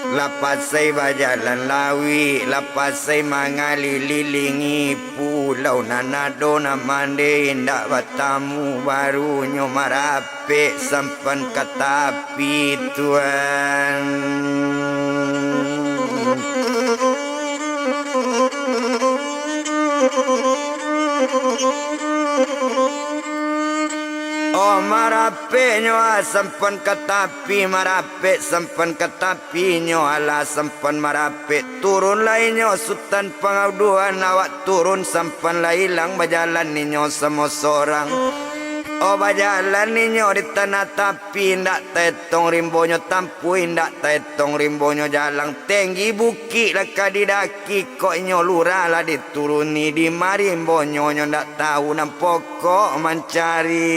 Lah pasai bajalan lauik, lah pasai mangalilingi pulau nan ado, nan mande indak batamu, barunyo marapek sampan ka tapi, Tuan. Oh, marapeknyo, ah, sampan ka tapi, marapek sampan ka tapi. Pinyo alah sampan marapek, turun lai nyo Sutan Pangaduan, awak turun sampan lah ilang bajalan inyo samo sorang. Oh, bajalan inyo di tanah tapi, indak taetong rimbonyo tampuih, indak taetong rimbonyo jalang. Tenggi bukik lah ka didaki, kok inyo lurah lah dituruni, di ma rimbonyo nyo ndak tahu, nan pokok mancari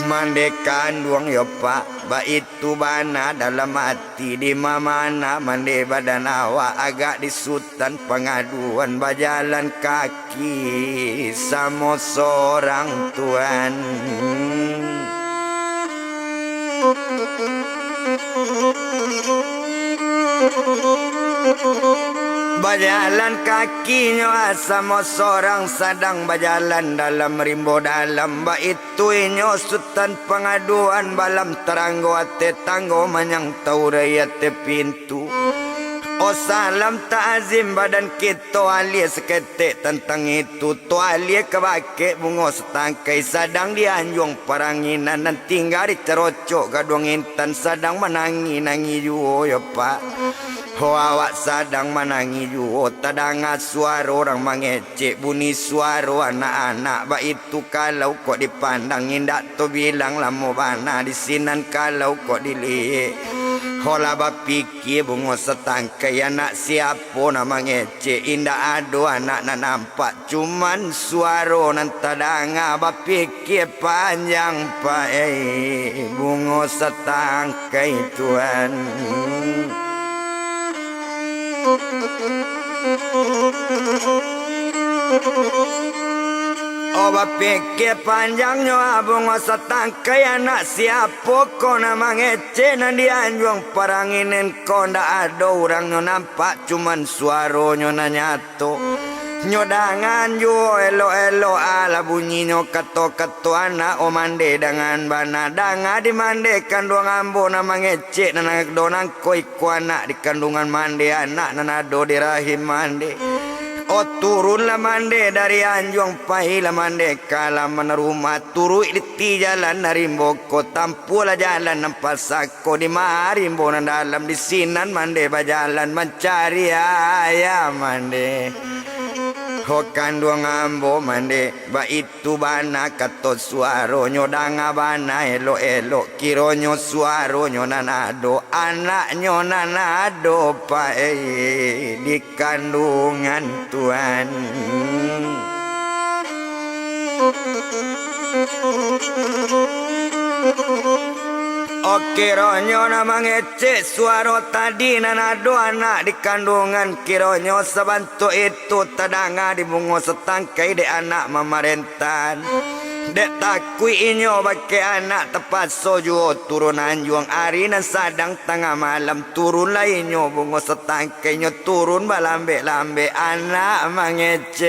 mande kanduang yo, Pak. Baitu bana dalam ati, di ma-mana mande badan awak, agak di Sutan Pangaduan, bajalan kaki samo sorang, Tuan. Bajalan kakinyo samo sorang, sadang bajalan dalam rimbo dalam, baitu inyo Sutan Pangaduan, balam taranggo ateh tanggo, manyang taurai ateh pintu. Oh, salam ta'azim badan kito, alie saketek tantang itu, tu alie ka bakeh bungo satangkai, sadang di anjuang paranginan, nan tingga di carocok gaduang intan, sadang manangih-nangih juo yo, Pak. Ho, awak sadang manangih juo, tadanga suaro urang mangecek, bunyi suaro anak-anak, baitu kalau kok dipandang, indak tabilang lamo bana di sinan kalau kok diliek. Ho, lah bapikia bungo satangkai, anak siapo nan mangecek, indak ado anak nan nampak, cuman suaro nan tadanga, bapikia panjang, Pak, eh, bungo satangkai, Tuan. Oh, bapikia panjangnyo, ah, bungo satangkai, anak siapo ko nan mangecek nan di anjuang paranginan ko, ndak ado urangnyo nampak, cuman suaronyo nan nyato. Nyo dangan juo elok-elok, alah bunyinyo kato-kato anak, oh, mande dangan bana. Danga di mande kanduang ambo nan mangecek nan ado nangko iko anak di kanduangan mande, anak nan ado di rahim mande. Oh, turunlah mande dari anjuang, pailah mande ka laman rumah, turuik di ti jalan nan rimbo ko, tampualah jalan nan pasa ko, di ma rimbo nan dalam, di sinan mande bajalan mancari ayah mande. Ho, kanduang ambo mande, baitu bana kato suaronyo, danga bana elok-elok, kironyo suaronyo nan ado, anaknyo nan ado, Pak, eh, di kanduangan, Tuan. Oh, kironyo nan mangecek suaro tadi nan ado anak di kanduangan, kironyo sabantuak itu tadanga di bungo satangkai dek anak mamarentahan. Dek takuik inyo bakeh anak, tapaso juo turun anjuang, ari nan sadang tangah malam, turunlah inyo bungo satangkai. Kainyo turun balambek-lambek, anak mangecek.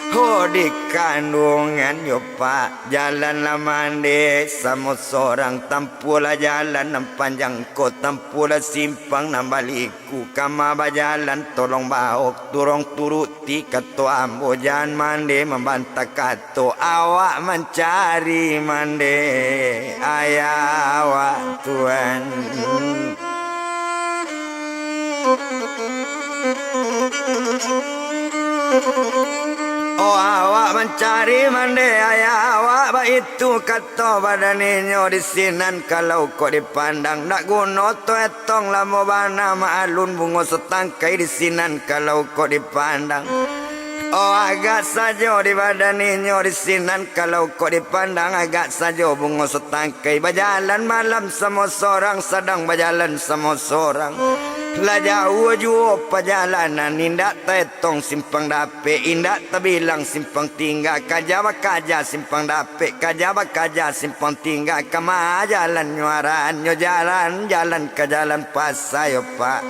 Ho, di kanduangan yo, Pak, jalan lah mandeh samo sorang, tampualah jalan nan panjang ko, tampualah simpang nan baliku, kama bajalan tolong baok, turong turuk ti kato ambo, jan mande mambantah kato, awak mancari mande ayah awak, Tuan. Oh, awak mancari mande ayah awak, baitu kato badan inyo di sinan, kalau kok dipandang, ndak guno tu tong lamo bana maalun bungo satangkai di sinan kalau kok dipandang. Oh, agak sajo di badan inyo di sinan kalau kok dipandang, agak sajo bungo satangkai. Bajalan malam samo sorang, sadang bajalan samo sorang. Lah jauah juo pajalanan, indak taetong simpang dapek, indak tabilang simpang tingga, kaja bakaja simpang dapek, kaja bakaja simpang tingga, kama jalannyo araannyo, jalan, jalan ka jalan pasa yo, Pak.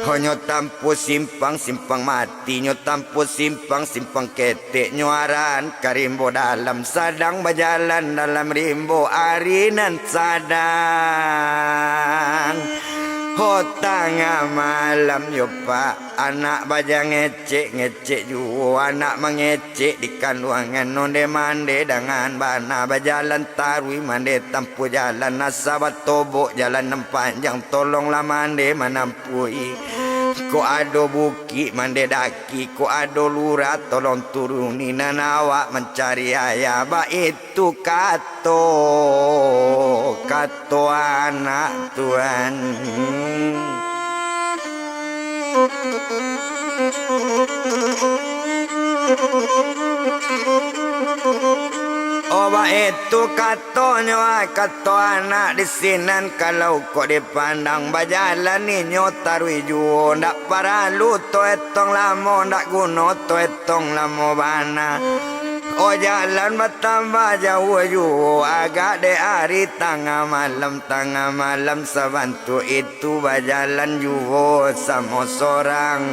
Ho, nyo tampuah simpang, simpang mati, nyo tampuah simpang, simpang ketek, nyo araan ka rimbo dalam, sadang bajalan dalam rimbo ari nan sadang. Ho, tangah malam yo, Pak. Anak bajang ngecek, ngecek juo anak mangecek di kanduangan, onde mande dangan bana, bajalan taruih mande tampuah jalan, asa batobok jalan nan panjang, tolonglah mande manampuhi. Kok ado bukik mandedaki, kok ado lurah tolong turuni, nan awak mancari ayah, baitu kato, kato anak tuan. Oh, baitu katonyo, ah, kato anak di sinan, kalau kok dipandang, bajalan inyo taruih juo, ndak paralu to etong lamo, ndak guno to etong lamo bana. Oh, jalan batambah jauah juo, agak dek ari tangah malam, tangah malam sabantuak itu bajalan juo samo sorang.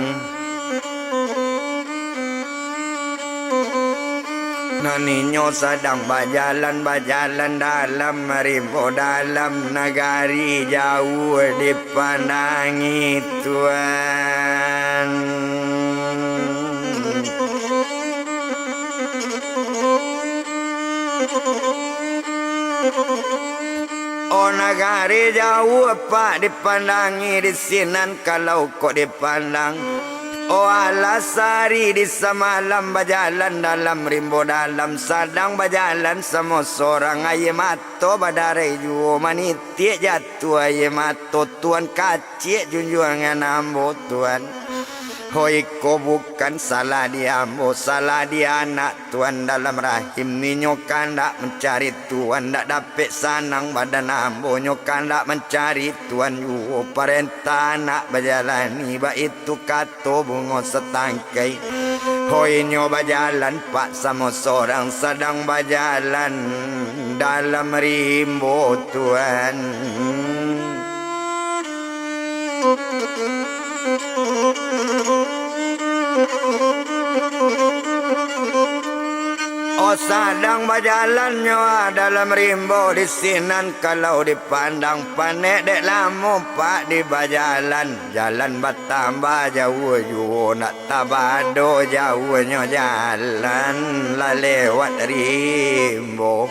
Nan inyo sadang bajalan-bajalan dalam rimbo, dalam nagari jauah dipandangi tuan. Oh, nagari jauah, Pak, dipandangi di sinan, kalau kok dipandang. Oh, alah sahari di samalam bajalan dalam rimbo dalam, sadang bajalan samo sorang, aia mato badarai juo, manitiak jatuah aia mato, tuan, kaciak junjuangan ambo, tuan. Hoi, ko bukan salah di ambo, salah di anak tuan dalam rahim. Inyo kandak mancari tuan, ndak dapek sanang badan ambo, nyo kandak mancari tuan juo. Parentah anak bajalani, baitu kato bungo satangkai. Hoi, inyo bajalan, Pak, samo sorang, sadang bajalan dalam rimbo tuan. Oh, sadang bajalan nyo, ah, dalam rimbo di sinan, kalau dipandang, panek dek lamo, Pak, di bajalan. Jalan batambah jauah juo, ndak tabado jauahnyo jalan, lah lewat rimbo.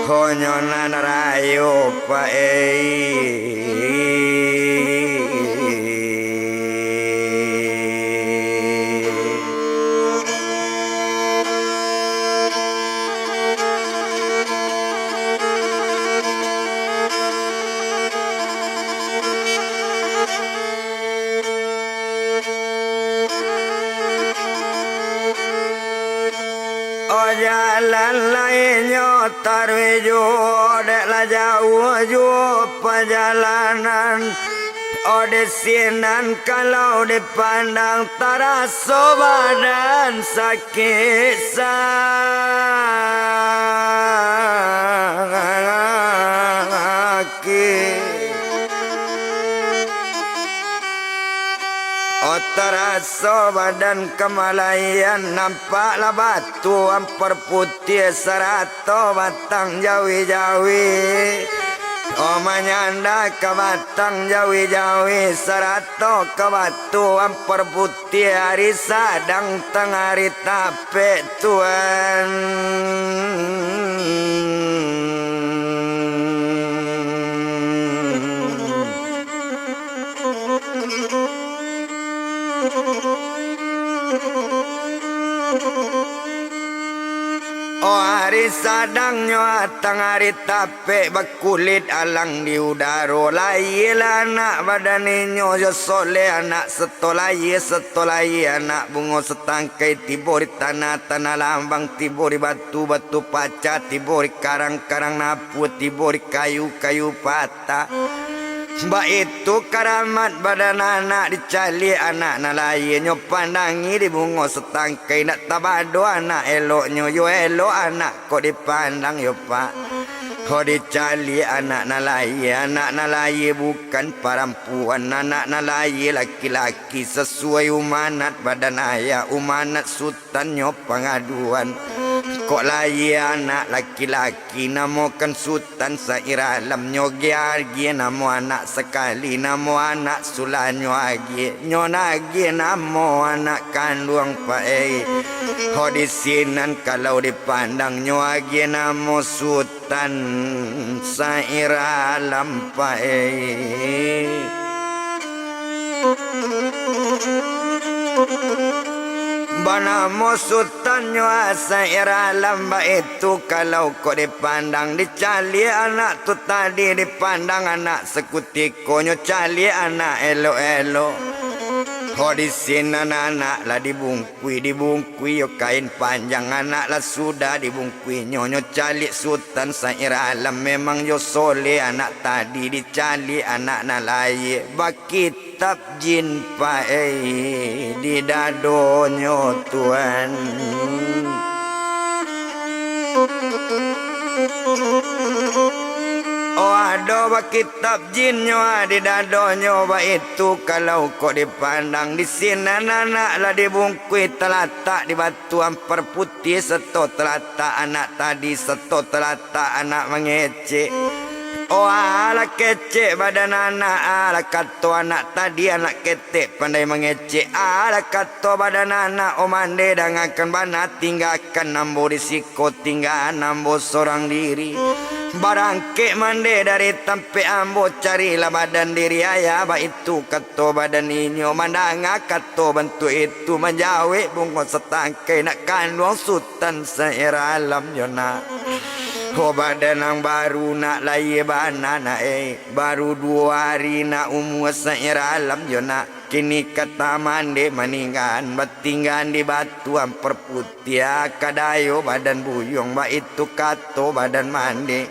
Honyo nan rayo, Pak, ei. Oh, jalan lainnyo taruih juo, dek lah jauah juo pajalanan. Oh, di sinan kalau dipandang, taraso badan sakik, sakik. Oh, taraso badan kamalaian, nampaklah batu ampar putiah sarato batang jawi-jawi. Oh, manyanda ka batang jawi-jawi sarato ka batu ampar putiah, ari sadang tangah ari tapek, tuan. Oh, ari sadang nyo atang ari tapek, bakulit alang di udaro. Layialah anak badan inyo, jo soleh anak sato layia, sato layia anak bungo satangkai, tibo di tanah, tanah lambang, tibo di batu, batu pacah, tibo di karang, karang napua, tibo di kayu, kayu patah. Baitu karamat badan anak, dicaliak anak nan layia, nyo pandangi di bungo satangkai, ndak tabado anak eloknyo, yo elok anak kok dipandang yo, Pak. Ho, dicaliak anak nan layia, anak nan layia bukan parampuan, anak nan layia laki-laki, sasuai umanat badan ayah, umanat Sutan nyo pangaduan. Kok layia anak laki-laki, namokan Sutan sa-Iralam, nyo agiah-agiah namo anak sakali, namo anak sulah nyo agiah, nyo nan agiah namo anak kanduang, Pak, ei. Ho, di sinan kalau dipandang, nyo agiah namo Sutan sa-Iralam, Pak, ei. Namo Sutan nyo Sairalam, baitu kalau kok dipandang, dicaliak anak tu tadi, dipandang anak sakutiko nyo caliak anak elok-elok. Ho, di sinan anak lah dibungkui, dibungkui yo kain panjang, anak lah sudah dibungkui nyo, nyo caliak Sutan Sairalam, memang yo soleh anak tadi, dicaliak anak nan layie, baki- tab jin paei di dadonyo, Tuan. Oh, ado bakitab jinnyo, ah, di dadonyo, baitu kalau kok dipandang, di sinan anak lah dibungkui, talatak di batu ampar putiah, sato talatak anak tadi, sato talatak anak mangecek. Oh, alah kecek badan anak, alah kato anak tadi, anak ketek pandai mangecek. Alah kato badan anak, oh mande, dangakan bana, tinggakan ambo di siko, tinggaan ambo sorang diri. Barangkek mande dari tampek ambo, carilah badan diri ayah, baitu kato badan inyo. Mandanga kato bantuak itu, manjawek bungo satangkai, nak kanduang Sutan Sairalam yo nak. Ho, badan nan baru nak, layie bana nak, eh. Baru duo ari nak umua Sairalam yo nak. Kini ka tamande maninggaan, batinggaan di batu ampar putiah, kadayo badan buyuang, baitu kato badan mande.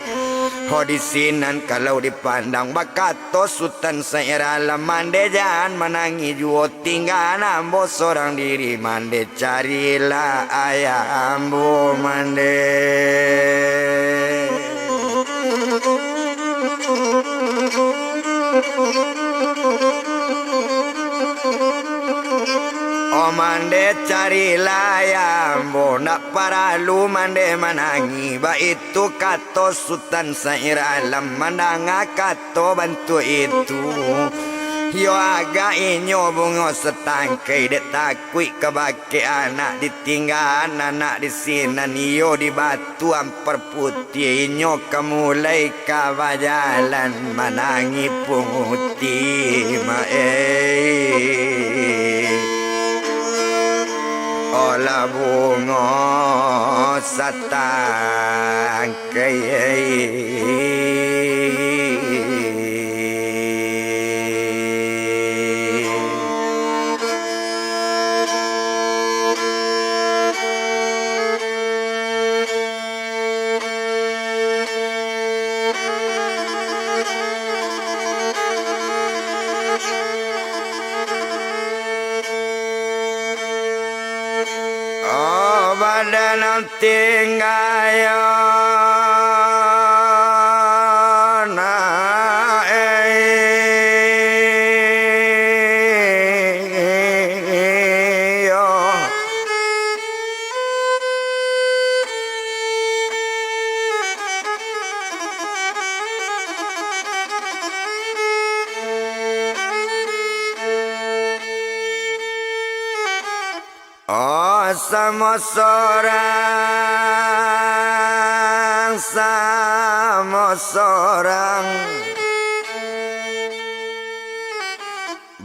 Ho, di sinan kalau dipandang, bakato Sutan Sairalam, mande jan manangih juo, tinggaan ambo sorang diri, mande carilah ayah ambo, mande. Oh, mande carilah ayah ambo, ndak paralu mande manangih, baitu kato Sutan Sairalam, mandanga kato bantuak itu. Yo agak inyo bungo satangkai, dek takuik ka bakeh anak, ditinggaan anak di sinan, iyo di batu ampar putiah, inyo ka mulai ka bajalan, manangih putiah ma-, eh. Olah bungo satang- kai. Oh, badan tingga yo nak, eh, yo. Oh, samo sorang, samo sorang.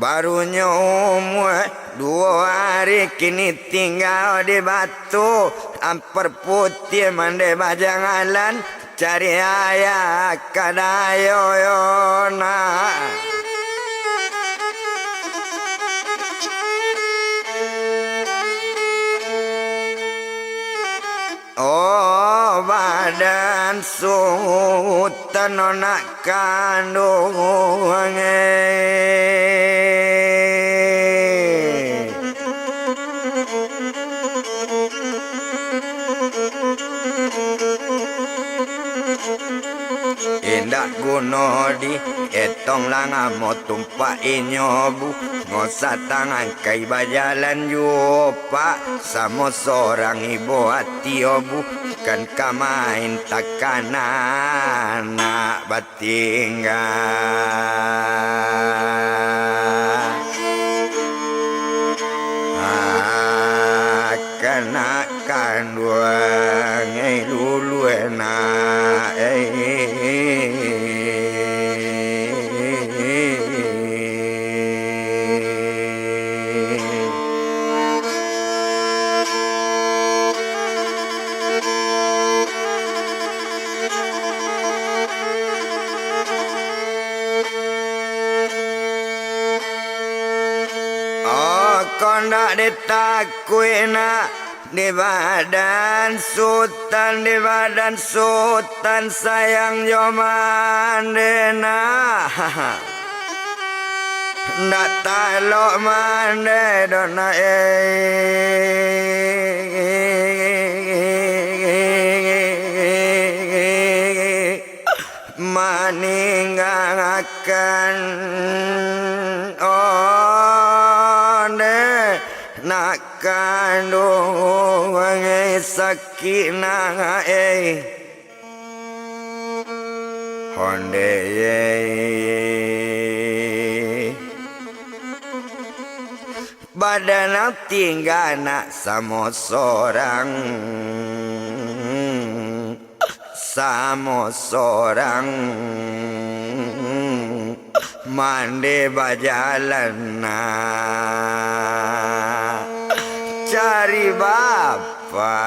Barunyo umua duo ari, kini tingga di batu ampar putiah, mande bajangalan. Cari ayah ka dayo yo nak. Oh, badan Sutan nak kanduang, eh. Indak guno di etong langamo tumpak inyo bu, ngosa tangan kai bajalan juo pak, samo sorang ibo ati yo bu, kan ka main takana nak bat- tingga. Ah, kanak kanduang, eh, luluah nak, eh. Dak ditakuik nak di badan Sutan, di badan Sutan sayang jo mande nak. Ndak talok mande doh nak, eh. Maninggakan onde nak kanduang, eh, sakik nak, eh. Onde, eh. Badan nan tingga nak samo sorang, samo sorang mande bajalan nak cari bapa.